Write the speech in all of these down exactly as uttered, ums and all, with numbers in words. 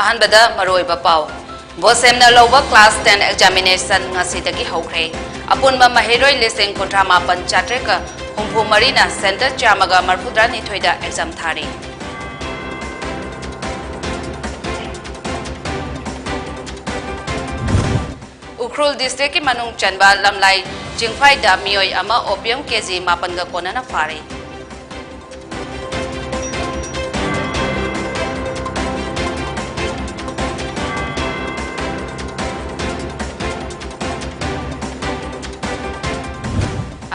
ꯑꯍꯥꯟꯕꯗ ꯃꯔꯨꯑꯣꯏꯕ ꯄꯥꯎ꯫ ꯕꯣꯁꯦꯝꯅ ꯂꯧꯕ class ten examination ꯉꯁꯤꯗꯒꯤ ꯍꯧꯈ꯭ꯔꯦ꯫ ꯑꯄꯨꯟꯕ ꯃꯍꯩꯔꯣꯏ ꯂꯤꯁꯤꯡ ꯀꯨꯟꯊ꯭ꯔꯥ ꯃꯥꯄꯟ ꯆꯥꯇ꯭ꯔꯦꯠꯀ ꯍꯨꯝꯐꯨ ꯃꯔꯤꯅ center ꯆꯥꯝꯃꯒ ꯃꯔꯤꯐꯨꯇꯔꯥꯅꯤꯊꯣꯏꯗ exam ꯊꯥꯔꯤ꯫ ꯎꯈ꯭ꯔꯨꯜ districtꯀꯤ ꯃꯅꯨꯡ ꯆꯟꯕ ꯂꯝꯂꯥꯏ ꯆꯤꯡꯐꯥꯏꯗ ꯃꯤꯑꯣꯏ ꯑꯃ opium KG ꯃꯥꯄꯟꯒ ꯀꯣꯟꯅꯅ ꯐꯥꯔꯦ꯫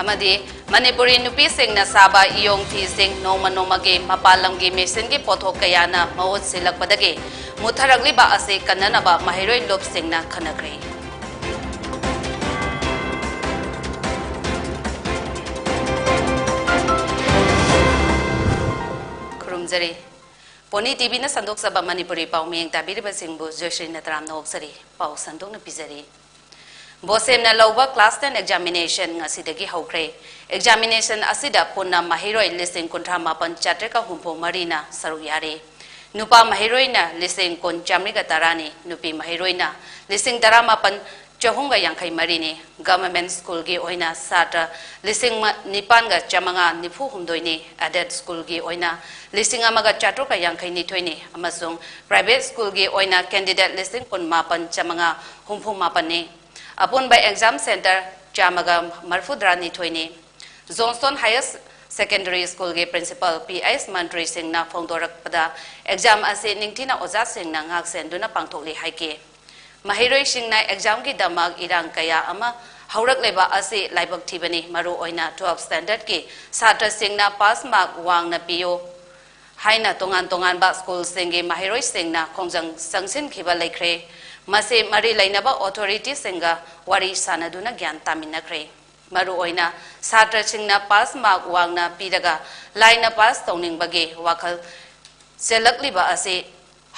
ꯑꯃꯗꯤ ꯃꯅꯤꯄꯨꯔꯤ ꯅꯨꯄꯤꯁꯤꯡꯅ ꯁꯥꯕ ꯏꯌꯣꯡ ꯐꯤꯁꯤꯡ ꯅꯣꯡꯃ ꯅꯣꯡꯃꯒꯤ ꯃꯄꯥꯟ ꯂꯝꯒꯤ machineꯒꯤ ꯄꯣꯠꯊꯣꯛ ꯀꯌꯥꯅ ꯃꯍꯨꯠ ꯁꯤꯜꯂꯛꯄꯗꯒꯤ ꯃꯨꯠꯊꯔꯛꯂꯤꯕ ꯑꯁꯤ ꯀꯟꯅꯅꯕ ꯃꯍꯩꯔꯣꯏ ꯂꯨꯞꯁꯤꯡꯅ ꯈꯟꯅꯈ꯭ꯔꯦ꯫ ꯈꯨꯔꯨꯝꯖꯔꯤ꯫ ꯄꯣꯅꯤ TVꯅ ꯁꯟꯗꯣꯛꯆꯕ ꯃꯅꯤꯄꯨꯔꯤ ꯄꯥꯎ ꯃꯤꯌꯦꯡ ꯇꯥꯕꯤꯔꯤꯕꯁꯤꯡꯕꯨ ꯖꯣꯏꯁ꯭ꯔꯤ ꯅꯇꯔꯥꯝꯅ ꯑꯣꯛꯆꯔꯤ꯫ ꯄꯥꯎ ꯁꯟꯗꯣꯛꯅ ꯄꯤꯖꯔꯤ꯫ ꯕꯣꯁꯦꯝꯅ ꯂꯧꯕ class ten examination ꯉꯁꯤꯗꯒꯤ ꯍꯧꯈ꯭ꯔꯦ꯫ Examination ꯑꯁꯤꯗ ꯄꯨꯟꯅ ꯃꯍꯩꯔꯣꯏ ꯂꯤꯁꯤꯡ ꯀꯨꯟꯊ꯭ꯔꯥ ꯃꯥꯄꯟ ꯆꯥꯇ꯭ꯔꯦꯠꯀ ꯍꯨꯝꯐꯨ ꯃꯔꯤꯅ ꯁꯔꯨꯛ ꯌꯥꯔꯤ꯫ ꯅꯨꯄꯥ ꯃꯍꯩꯔꯣꯏꯅ ꯂꯤꯁꯤꯡ ꯀꯨꯟ ꯆꯥꯃꯔꯤꯒ ꯇꯔꯥꯅꯤ, ꯅꯨꯄꯤ ꯃꯍꯩꯔꯣꯏꯅ ꯂꯤꯁꯤꯡ ꯇꯔꯥꯃꯥꯄꯟ ꯆꯍꯨꯝꯒ ꯌꯥꯡꯈꯩ ꯃꯔꯤꯅꯤ꯫ Government schoolꯒꯤ ꯑꯣꯏꯅ ꯁꯥꯇ꯭ꯔ ꯂꯤꯁꯤꯡ ꯅꯤꯄꯥꯟꯒ ꯆꯥꯃꯉꯥ ꯅꯤꯐꯨ ꯍꯨꯝꯗꯣꯏꯅꯤ, aided schoolꯒꯤ ꯑꯣꯏꯅ ꯂꯤꯁꯤꯡ ꯑꯃꯒ ꯆꯥꯇ꯭ꯔꯨꯛꯀ ꯌꯥꯡꯈꯩ ꯅꯤꯊꯣꯏꯅꯤ ꯑꯃꯁꯨꯡ private schoolꯒꯤ ꯑꯣꯏꯅ candidate ꯂꯤꯁꯤꯡ ꯀꯨꯟ ꯃꯥꯄꯟ ꯆꯥꯃꯉꯥ ꯍꯨꯝꯐꯨ ꯃꯥꯄꯟꯅꯤ꯫ ꯑꯄꯨꯟꯕ exam center ꯆꯥꯝꯃꯒ ꯃꯔꯤꯐꯨꯇꯔꯥꯅꯤꯊꯣꯏꯅꯤ꯫ Johnstone Higher Secondary Schoolꯒꯤ principal P H ꯃꯟꯇ꯭ꯔꯤ ꯁꯤꯡꯅ ꯐꯣꯡꯗꯣꯔꯛꯄꯗ, exam ꯑꯁꯤ ꯅꯤꯡꯊꯤꯅ ꯑꯣꯖꯥꯁꯤꯡꯅ ꯉꯥꯛꯁꯦꯟꯗꯨꯅ ꯄꯥꯡꯊꯣꯛꯂꯤ ꯍꯥꯏꯈꯤ꯫ ꯃꯍꯩꯔꯣꯏꯁꯤꯡꯅ examꯒꯤꯗꯃꯛ ꯏꯔꯥꯡ ꯀꯌꯥ ꯑꯃ ꯍꯧꯔꯛꯂꯤꯕ ꯑꯁꯤ ꯂꯥꯏꯕꯛ ꯊꯤꯕꯅꯤ꯫ ꯃꯔꯨꯑꯣꯏꯅ twelfth standardꯀꯤ ꯁꯥꯇ꯭ꯔꯁꯤꯡꯅ pass mark ꯋꯥꯡꯅ ꯄꯤꯌꯨ ꯍꯥꯏꯅ ꯇꯣꯉꯥꯟ ꯇꯣꯉꯥꯟꯕ schoolꯁꯤꯡꯒꯤ ꯃꯍꯩꯔꯣꯏꯁꯤꯡꯅ ꯈꯣꯡꯖꯪ ꯆꯪꯁꯤꯟꯈꯤꯕ ꯂꯩꯈ꯭ꯔꯦ꯫ ꯃꯁꯤ ꯃꯔꯤ ꯂꯩꯅꯕ authorityꯁꯤꯡꯒ ꯋꯥꯔꯤ ꯁꯥꯅꯗꯨꯅ ꯒ꯭ꯌꯥꯟ ꯇꯥꯃꯤꯟꯅꯈ꯭ꯔꯦ꯫ ꯃꯔꯨꯑꯣꯏꯅ ꯁꯥꯇ꯭ꯔꯁꯤꯡꯅ pass mark ꯋꯥꯡꯅ ꯄꯤꯔꯒ ꯂꯥꯏꯅ pass ꯇꯧꯅꯤꯡꯕꯒꯤ ꯋꯥꯈꯜ ꯆꯦꯜꯂꯛꯂꯤꯕ ꯑꯁꯤ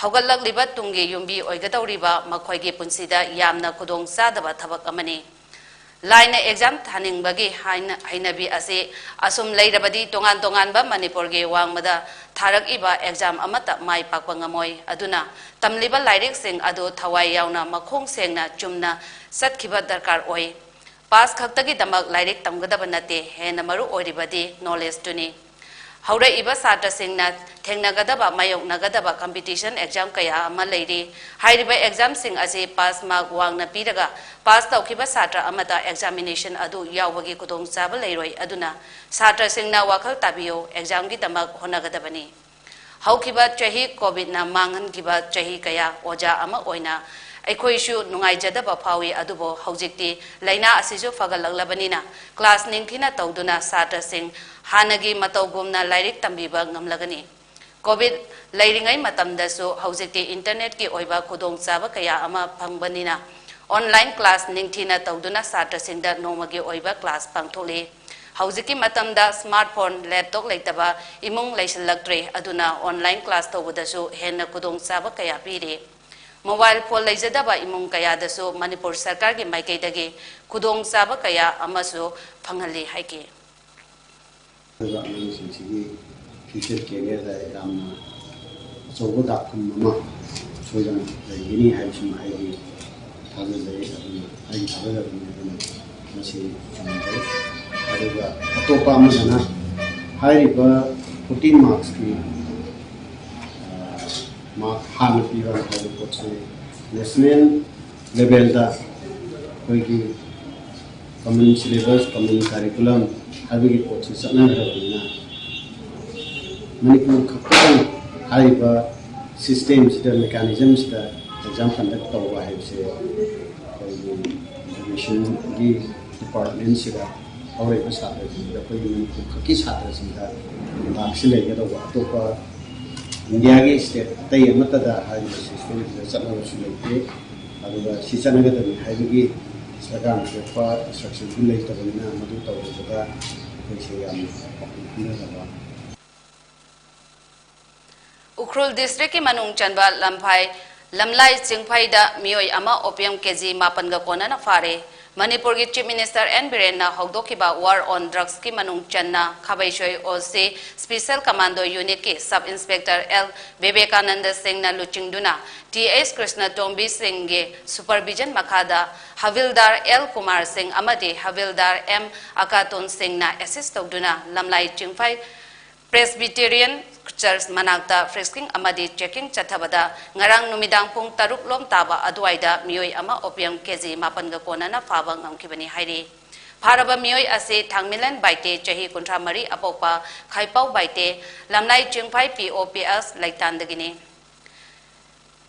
ꯍꯧꯒꯠꯂꯛꯂꯤꯕ ꯇꯨꯡꯒꯤ ꯌꯨꯝꯕꯤ ꯑꯣꯏꯒꯗꯧꯔꯤꯕ ꯃꯈꯣꯏꯒꯤ ꯄꯨꯟꯁꯤꯗ ꯌꯥꯝꯅ ꯈꯨꯗꯣꯡ ꯆꯥꯗꯕ ꯊꯕꯛ ꯑꯃꯅꯤ꯫ ꯂꯥꯏꯅ ꯑꯦꯛꯖꯥꯝ ꯊꯥꯅꯤꯡꯕꯒꯤ ꯍꯥꯏꯅ-, ꯍꯩꯅꯕꯤ ꯑꯁꯤ ꯑꯁꯨꯝ ꯂꯩꯔꯕꯗꯤ ꯇꯣꯉꯥꯟ ꯇꯣꯉꯥꯟꯕ ꯃꯅꯤꯄꯨꯔꯒꯤ ꯋꯥꯡꯃꯗ ꯊꯥꯔꯛꯏꯕ ꯑꯦꯛꯖꯥꯝ ꯑꯃꯠꯇ ꯃꯥꯏ ꯄꯥꯛꯄ ꯉꯝꯃꯣꯏ꯫ ꯑꯗꯨꯅ ꯇꯝꯂꯤꯕ ꯂꯥꯏꯔꯤꯛꯁꯤꯡ ꯑꯗꯨ ꯊꯋꯥꯏ ꯌꯥꯎꯅ ꯃꯈꯣꯡ ꯁꯦꯡꯅ ꯆꯨꯝꯅ ꯆꯠꯈꯤꯕ ꯗꯔꯀꯥꯔ ꯑꯣꯏ꯫ ꯄꯥꯁ ꯈꯛꯇꯒꯤꯗꯃꯛ ꯂꯥꯏꯔꯤꯛ ꯇꯝꯒꯗꯕ ꯅꯠꯇꯦ, ꯍꯦꯟꯅ ꯃꯔꯨ ꯑꯣꯏꯔꯤꯕꯗꯤ ꯅꯣꯂꯦꯖꯇꯨꯅꯤ꯫ ꯍꯧꯔꯛꯏꯕ ꯁꯥꯇ꯭ꯔꯁꯤꯡꯅ ꯊꯦꯡꯅꯒꯗꯕ, ꯃꯥꯌꯣꯛꯅꯒꯗꯕ ꯀꯝꯄꯤꯇꯤꯁꯟ ꯑꯦꯛꯖꯥꯝ ꯀꯌꯥ ꯑꯃ ꯂꯩꯔꯤ꯫ ꯍꯥꯏꯔꯤꯕ ꯑꯦꯛꯖꯥꯝꯁꯤꯡ ꯑꯁꯤ ꯄꯥꯁ ꯃꯥꯔꯛ ꯋꯥꯡꯅ ꯄꯤꯔꯒ ꯄꯥꯁ ꯇꯧꯈꯤꯕ ꯁꯥꯇ꯭ꯔ ꯑꯃꯠꯇ ꯑꯦꯛꯖꯥꯃꯤꯅꯦꯁꯟ ꯑꯗꯨ ꯌꯥꯎꯕꯒꯤ ꯈꯨꯗꯣꯡꯆꯥꯕ ꯂꯩꯔꯣꯏ꯫ ꯑꯗꯨꯅ ꯁꯥꯇ꯭ꯔꯁꯤꯡꯅ ꯋꯥꯈꯜ ꯇꯥꯕꯤꯌꯨ, ꯑꯦꯛꯖꯥꯝꯒꯤꯗꯃꯛ ꯍꯣꯠꯅꯒꯗꯕꯅꯤ꯫ ꯍꯧꯈꯤꯕ ꯆꯍꯤ ꯀꯣꯚꯤꯗꯅ ꯃꯥꯡꯍꯟꯈꯤꯕ ꯆꯍꯤ ꯀꯌꯥ ꯑꯣꯖꯥ ꯑꯃ ꯑꯣꯏꯅ ꯑꯩꯈꯣꯏꯁꯨ ꯅꯨꯡꯉꯥꯏꯖꯗꯕ ꯐꯥꯎꯏ, ꯑꯗꯨꯕꯨ ꯍꯧꯖꯤꯛꯇꯤ ꯂꯥꯏꯅꯥ ꯑꯁꯤꯁꯨ ꯐꯒꯠꯂꯛꯂꯕꯅꯤꯅ ꯀ꯭ꯂꯥꯁ ꯅꯤꯡꯊꯤꯅ ꯇꯧꯗꯨꯅ ꯁꯥꯇ꯭ꯔꯁꯤꯡ ꯍꯥꯟꯅꯒꯤ ꯃꯇꯧꯒꯨꯝꯅ ꯂꯥꯏꯔꯤꯛ ꯇꯝꯕꯤꯕ ꯉꯝꯂꯒꯅꯤ꯫ ꯀꯣꯚꯤꯗ ꯂꯩꯔꯤꯉꯩ ꯃꯇꯝꯗꯁꯨ ꯍꯧꯖꯤꯛꯇꯤ ꯏꯟꯇꯔꯅꯦꯠꯀꯤ ꯑꯣꯏꯕ ꯈꯨꯗꯣꯡꯆꯥꯕ ꯀꯌꯥ ꯑꯃ ꯐꯪꯕꯅꯤꯅ ꯑꯣꯟꯂꯥꯏꯟ ꯀ꯭ꯂꯥꯁ ꯅꯤꯡꯊꯤꯅ ꯇꯧꯗꯨꯅ ꯁꯥꯇ꯭ꯔꯁꯤꯡꯗ ꯅꯣꯡꯃꯒꯤ ꯑꯣꯏꯕ ꯀ꯭ꯂꯥꯁ ꯄꯥꯡꯊꯣꯛꯂꯤ꯫ ꯍꯧꯖꯤꯛꯀꯤ ꯃꯇꯝꯗ ꯁ꯭ꯃꯥꯔꯠꯐꯣꯟ, ꯂꯦꯞꯇꯣꯞ ꯂꯩꯇꯕ ꯏꯃꯨꯡ ꯂꯩꯁꯤꯜꯂꯛꯇ꯭ꯔꯦ, ꯑꯗꯨꯅ ꯑꯣꯟꯂꯥꯏꯟ ꯀ꯭ꯂꯥꯁ ꯇꯧꯕꯗꯁꯨ ꯍꯦꯟꯅ ꯈꯨꯗꯣꯡꯆꯥꯕ ꯀꯌꯥ ꯄꯤꯔꯤ꯫ ꯃꯣꯕꯥꯏꯜ ꯐꯣꯟ ꯂꯩꯖꯗꯕ ꯏꯃꯨꯡ ꯀꯌꯥꯗꯁꯨ ꯃꯅꯤꯄꯨꯔ ꯁꯔꯀꯥꯔꯒꯤ ꯃꯥꯏꯀꯩꯗꯒꯤ ꯈꯨꯗꯣꯡꯆꯥꯕ ꯀꯌꯥ ꯑꯃꯁꯨ ꯐꯪꯍꯜꯂꯤ ꯍꯥꯏꯈꯤ꯫ ꯑꯗꯨꯒ ꯑꯉꯥꯡꯁꯤꯡꯁꯤꯒꯤ ꯐ꯭ꯌꯨꯆꯔ ꯀꯦꯔꯤꯌꯔꯗ ꯌꯥꯝꯅ ꯑꯆꯧꯕ ꯗꯥꯛꯐꯝ ꯑꯃ ꯁꯣꯏꯗꯅ ꯂꯩꯒꯅꯤ ꯍꯥꯏꯕꯁꯤꯃ ꯑꯩꯒꯤ ꯊꯥꯖꯖꯩ꯫ ꯑꯗꯨꯅ ꯑꯩꯒꯤ ꯊꯥꯖꯖꯕꯅꯤ꯫ ꯑꯗꯨꯅ ꯃꯁꯤ ꯊꯝꯖꯩ꯫ ꯑꯗꯨꯒ ꯑꯇꯣꯞꯄ ꯑꯃꯗꯅ ꯍꯥꯏꯔꯤꯕ ꯐꯣꯔꯇꯤꯟ ꯃꯥꯔꯛꯁꯀꯤ ꯃꯥꯔꯛ ꯍꯥꯟꯅ ꯄꯤꯕ ꯍꯥꯏꯕ ꯄꯣꯠꯁꯤ ꯅꯦꯁꯅꯦꯜ ꯂꯦꯚꯦꯜꯗ ꯑꯩꯈꯣꯏꯒꯤ ꯀꯃꯟ ꯁꯤꯂꯦꯕꯁ, ꯀꯃꯟ ꯀꯔꯤꯀꯨꯂꯝ ꯍꯥꯏꯕꯒꯤ ꯄꯣꯠꯁꯤ ꯆꯠꯅꯈ꯭ꯔꯕꯅꯤꯅ ꯃꯅꯤꯄꯨꯔ ꯈꯛꯇꯗꯪ ꯍꯥꯏꯔꯤꯕ ꯁꯤꯁꯇꯦꯝꯁꯤꯗ, ꯃꯦꯀꯥꯅꯤꯖꯝꯁꯤꯗ ꯑꯦꯛꯖꯥꯝ ꯀꯟꯗꯛ ꯇꯧꯕ ꯍꯥꯏꯕꯁꯦ ꯑꯩꯈꯣꯏꯒꯤ ꯏꯖꯨꯀꯦꯁꯟꯒꯤ ꯗꯤꯄꯥꯔꯠꯃꯦꯟꯁꯤꯗ ꯍꯧꯔꯛꯏꯕ ꯁꯥꯇ꯭ꯔꯁꯤꯡꯗ, ꯑꯩꯈꯣꯏꯒꯤ ꯃꯅꯤꯄꯨꯔ ꯈꯛꯀꯤ ꯁꯥꯇ꯭ꯔꯁꯤꯡꯗ ꯃꯥꯔꯛꯁꯤ ꯂꯩꯒꯗꯧꯕ, ꯑꯇꯣꯞꯄ ꯏꯟꯗꯤꯌꯥꯒꯤ ꯁ꯭ꯇꯦꯠ ꯑꯇꯩ ꯑꯃꯠꯇꯗ ꯍꯥꯏꯔꯤꯕ ꯁꯤꯁꯇꯦꯝꯁꯤꯗ ꯆꯠꯅꯕꯁꯨ ꯂꯩꯇꯦ꯫ ꯑꯗꯨꯒ ꯁꯤ ꯆꯠꯅꯒꯗꯕꯅꯤ ꯍꯥꯏꯕꯒꯤ ꯁꯔꯀꯥꯔꯅ ꯄꯤꯔꯛꯄ ꯏꯟꯁꯇ꯭ꯔꯛꯁꯟꯁꯨ ꯂꯩꯇꯕꯅꯤꯅ ꯃꯗꯨ ꯇꯧꯔꯨꯕꯗ ꯑꯩꯈꯣꯏꯁꯦ ꯌꯥꯝꯅ ꯋꯥꯈꯜ ꯈꯟꯊꯗꯕ꯫ ꯎꯈ꯭ꯔꯨꯜ ꯗꯤꯁꯇ꯭ꯔꯤꯛꯀꯤ ꯃꯅꯨꯡ ꯆꯟꯕ ꯂꯝꯐꯥꯏ, ꯂꯝꯂꯥꯏ ꯆꯤꯡꯐꯩꯗ ꯃꯤꯑꯣꯏ ꯑꯃ ꯑꯣꯄꯤꯌꯝ ꯀꯦꯖꯤ ꯃꯥꯄꯟꯒ ꯀꯣꯟꯅꯅ ꯐꯥꯔꯦ꯫ ꯃꯅꯤꯄꯨꯔꯒꯤ Chief Minister N ꯕꯤꯔꯦꯟꯅ ꯍꯧꯗꯣꯛꯈꯤꯕ War on Drugsꯀꯤ ꯃꯅꯨꯡ ꯆꯟꯅ ꯈꯥꯕꯩꯁꯣꯏ OC Special Commando Unitꯀꯤ Sub Inspector L Vivekananda ꯁꯤꯡꯅ ꯂꯨꯆꯤꯡꯗꯨꯅ T H ꯀ꯭ꯔꯤꯁꯅ ꯇꯣꯝꯕꯤ ꯁꯤꯡꯒꯤ supervision ꯃꯈꯥꯗ ꯍꯕꯤꯜꯗꯥꯔ L ꯀꯨꯃꯥꯔ ꯁꯤꯡ ꯑꯃꯗꯤ ꯍꯕꯤꯜꯗꯥꯔ M ꯑꯀꯥꯇꯨꯟ ꯁꯤꯡꯅ assist ꯇꯧꯗꯨꯅ ꯂꯝꯂꯥꯏ ꯆꯤꯡꯐꯥꯏ Presbyterian Church ꯃꯅꯥꯛꯇ frisking ꯑꯃꯗꯤ checking ꯆꯠꯊꯕꯗ ꯉꯔꯥꯡ ꯅꯨꯃꯤꯗꯥꯡ ꯄꯨꯡ ꯇꯔꯨꯛ ꯂꯣꯝ ꯇꯥꯕ ꯑꯗꯨꯋꯥꯏꯗ ꯃꯤꯑꯣꯏ ꯑꯃ opium KG ꯃꯥꯄꯟꯒ ꯀꯣꯟꯅꯅ ꯐꯥꯕ ꯉꯝꯈꯤꯕꯅꯤ ꯍꯥꯏꯔꯤ꯫ ꯐꯥꯔꯕ ꯃꯤꯑꯣꯏ ꯑꯁꯤ ꯊꯥꯡꯃꯤꯂꯟ ꯕꯥꯏꯇꯦ, ꯆꯍꯤ ꯀꯨꯟꯊ꯭ꯔꯥ ꯃꯔꯤ, ꯑꯄꯣꯛꯄ ꯈꯥꯏꯄꯥꯎ Baite, ꯂꯝꯂꯥꯏ ꯆꯤꯡꯐꯥꯏ P O P S ꯂꯩꯇꯥꯟꯗꯒꯤꯅꯤ꯫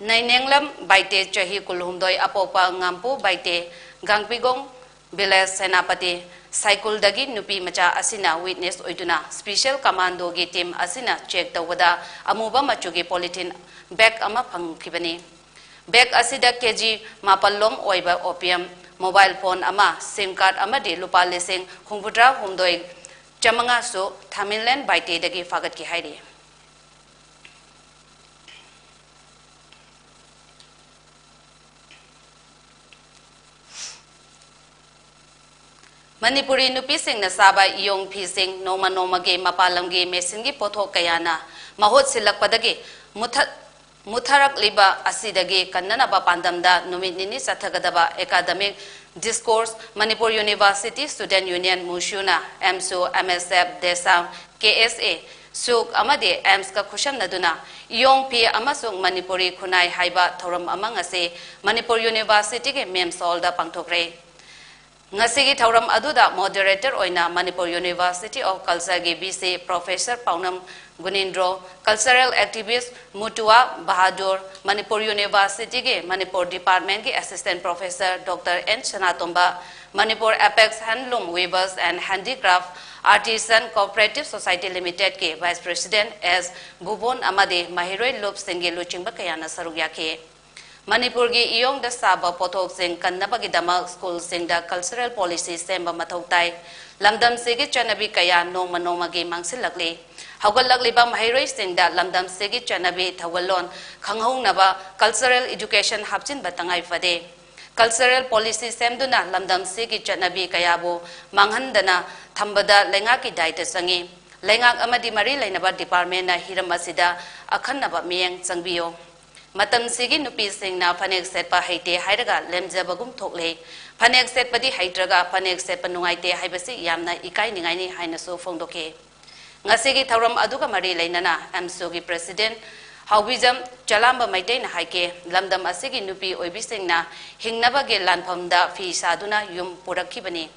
ꯅꯩꯅꯦꯡꯂꯝ Baite, ꯆꯍꯤ ꯀꯨꯟꯍꯨꯝꯗꯣꯏ, ꯑꯄꯣꯛꯄ ꯉꯥꯝꯄꯨ ꯕꯥꯏꯇꯦ, ꯒꯥꯡꯄꯤꯒꯣꯡ village, ꯁꯦꯅꯥꯄꯇꯤ ꯁꯥꯏꯀꯨꯜꯗꯒꯤ ꯅꯨꯄꯤ ꯃꯆꯥ ꯑꯁꯤꯅ witness ꯑꯣꯏꯗꯨꯅ Special Commandoꯒꯤ team ꯑꯁꯤꯅ check ꯇꯧꯕꯗ ꯑꯃꯨꯕ ꯃꯆꯨꯒꯤ polythene bag ꯑꯃ ꯐꯪꯈꯤꯕꯅꯤ꯫ Bag ꯑꯁꯤꯗ KG ꯃꯥꯄꯜ ꯂꯣꯝ ꯑꯣꯏꯕ opium, mobile phone ꯑꯃ, SIM card ꯑꯃꯗꯤ ꯂꯨꯄꯥ ꯂꯤꯁꯤꯡ ꯍꯨꯝꯐꯨꯇꯔꯥ ꯍꯨꯝꯗꯣꯏ ꯆꯥꯃꯉꯥꯁꯨ ꯊꯥꯃꯤꯟꯂꯦꯟ ꯕꯥꯏꯇꯦꯗꯒꯤ ꯐꯥꯒꯠꯈꯤ ꯍꯥꯏꯔꯤ꯫ ꯃꯅꯤꯄꯨꯔꯤ ꯅꯨꯄꯤꯁꯤꯡꯅ ꯁꯥꯕ ꯏꯌꯣꯡ ꯐꯤꯁꯤꯡ ꯅꯣꯡꯃ ꯅꯣꯡꯃꯒꯤ ꯃꯄꯥꯟ ꯂꯝꯒꯤ ꯃꯦꯆꯤꯟꯒꯤ ꯄꯣꯠꯊꯣꯛ ꯀꯌꯥꯅ ꯃꯍꯨꯠ ꯁꯤꯜꯂꯛꯄꯗꯒꯤ ꯃꯨꯊꯠ-, ꯃꯨꯠꯊꯔꯛꯂꯤꯕ ꯑꯁꯤꯗꯒꯤ ꯀꯟꯅꯅꯕ ꯄꯥꯟꯗꯝꯗ ꯅꯨꯃꯤꯠ ꯅꯤꯅꯤ ꯆꯠꯊꯒꯗꯕ academic discourse Manipur University Student Union, MUSU ꯅ, AMSU, MSF, DESAM, KSA, SUK ꯑꯃꯗꯤ AIMSꯀ ꯈꯨꯠꯁꯝꯅꯗꯨꯅ ꯏꯌꯣꯡ ꯐꯤ ꯑꯃꯁꯨꯡ ꯃꯅꯤꯄꯨꯔꯤ ꯈꯨꯟꯅꯥꯏ ꯍꯥꯏꯕ ꯊꯧꯔꯝ ꯑꯃ ꯉꯁꯤ ꯃꯅꯤꯄꯨꯔ Universityꯒꯤ MEMS hallꯗ ꯄꯥꯡꯊꯣꯛꯈ꯭ꯔꯦ꯫ ꯉꯁꯤꯒꯤ ꯊꯧꯔꯝ ꯑꯗꯨꯗ moderator ꯑꯣꯏꯅ Manipur University of Cultureꯒꯤ VC Professor ꯄꯥꯎꯅꯝ ꯒꯨꯅꯤꯟꯗ꯭ꯔꯣ, cultural activist ꯃꯨꯇꯨꯋꯥ Bahadur, Manipur Universityꯒꯤ Manipur Departmentꯀꯤ Assistant Professor Doctor N Sanatomba, Manipur Apex Handloom Weavers and Handicraft Artisan Cooperative Society Limitedꯀꯤ Vice President S ꯕꯨꯕꯣꯟ ꯑꯃꯗꯤ ꯃꯍꯩꯔꯣꯏ ꯂꯨꯞꯁꯤꯡꯒꯤ ꯂꯨꯆꯤꯡꯕ ꯀꯌꯥꯅ ꯁꯔꯨꯛ ꯌꯥꯈꯤ꯫ ꯃꯅꯤꯄꯨꯔꯒꯤ ꯏꯌꯣꯡꯗ ꯁꯥꯕ ꯄꯣꯠꯊꯣꯛꯁꯤꯡ ꯀꯟꯅꯕꯒꯤꯗꯃꯛ schoolꯁꯤꯡꯗ cultural policy ꯁꯦꯝꯕ ꯃꯊꯧ ꯇꯥꯏ꯫ ꯂꯝꯗꯝꯁꯤꯒꯤ ꯆꯠꯅꯕꯤ ꯀꯌꯥ ꯅꯣꯡꯃ ꯅꯣꯡꯃꯒꯤ ꯃꯥꯡꯁꯤꯜꯂꯛꯂꯤ꯫ ꯍꯧꯒꯠꯂꯛꯂꯤꯕ ꯃꯍꯩꯔꯣꯏꯁꯤꯡꯗ ꯂꯝꯗꯝꯁꯤꯒꯤ ꯆꯠꯅꯕꯤ ꯊꯧꯒꯜꯂꯣꯟ ꯈꯪꯍꯧꯅꯕ cultural education ꯍꯥꯞꯆꯤꯟꯕ ꯇꯉꯥꯏ ꯐꯗꯦ꯫ Cultural policy ꯁꯦꯝꯗꯨꯅ ꯂꯝꯗꯝꯁꯤꯒꯤ ꯆꯠꯅꯕꯤ ꯀꯌꯥꯕꯨ ꯃꯥꯡꯍꯟꯗꯅ ꯊꯝꯕꯗ ꯂꯩꯉꯥꯛꯀꯤ ꯗꯥꯏꯇ ꯆꯪꯏ꯫ ꯂꯩꯉꯥꯛ ꯑꯃꯗꯤ ꯃꯔꯤ ꯂꯩꯅꯕ departmentꯅ ꯍꯤꯔꯝ ꯑꯁꯤꯗ ꯑꯈꯟꯅꯕ ꯃꯤꯠꯌꯦꯡ ꯆꯪꯕꯤꯌꯨ꯫ ꯃꯇꯝꯁꯤꯒꯤ ꯅꯨꯄꯤꯁꯤꯡꯅ ꯐꯅꯦꯛ ꯁꯦꯠꯄ ꯍꯩꯇꯦ ꯍꯥꯏꯔꯒ ꯂꯦꯝꯖꯕꯒꯨꯝ ꯊꯣꯛꯂꯦ꯫ ꯐꯅꯦꯛ ꯁꯦꯠꯄꯗꯤ ꯍꯩꯇ꯭ꯔꯒ ꯐꯅꯦꯛ ꯁꯦꯠꯄ ꯅꯨꯡꯉꯥꯏꯇꯦ ꯍꯥꯏꯕꯁꯤ ꯌꯥꯝꯅ ꯏꯀꯥꯏꯅꯤꯡꯉꯥꯏꯅꯤ ꯍꯥꯏꯅꯁꯨ ꯐꯣꯡꯗꯣꯛꯈꯤ꯫ ꯉꯁꯤꯒꯤ ꯊꯧꯔꯝ ꯑꯗꯨꯒ ꯃꯔꯤ ꯂꯩꯅꯅ ꯑꯦꯝꯁꯨꯒꯤ president ꯍꯥꯎꯕꯤꯖꯝ ꯆꯂꯥꯝꯕ ꯃꯩꯇꯩꯅ ꯍꯥꯏꯈꯤ, ꯂꯝꯗꯝ ꯑꯁꯤꯒꯤ ꯅꯨꯄꯤ ꯑꯣꯏꯕꯤꯁꯤꯡꯅ ꯍꯤꯡꯅꯕꯒꯤ ꯂꯥꯟꯐꯝꯗ ꯐꯤ ꯁꯥꯗꯨꯅ ꯌꯨꯝ ꯄꯨꯔꯛꯈꯤꯕꯅꯤ꯫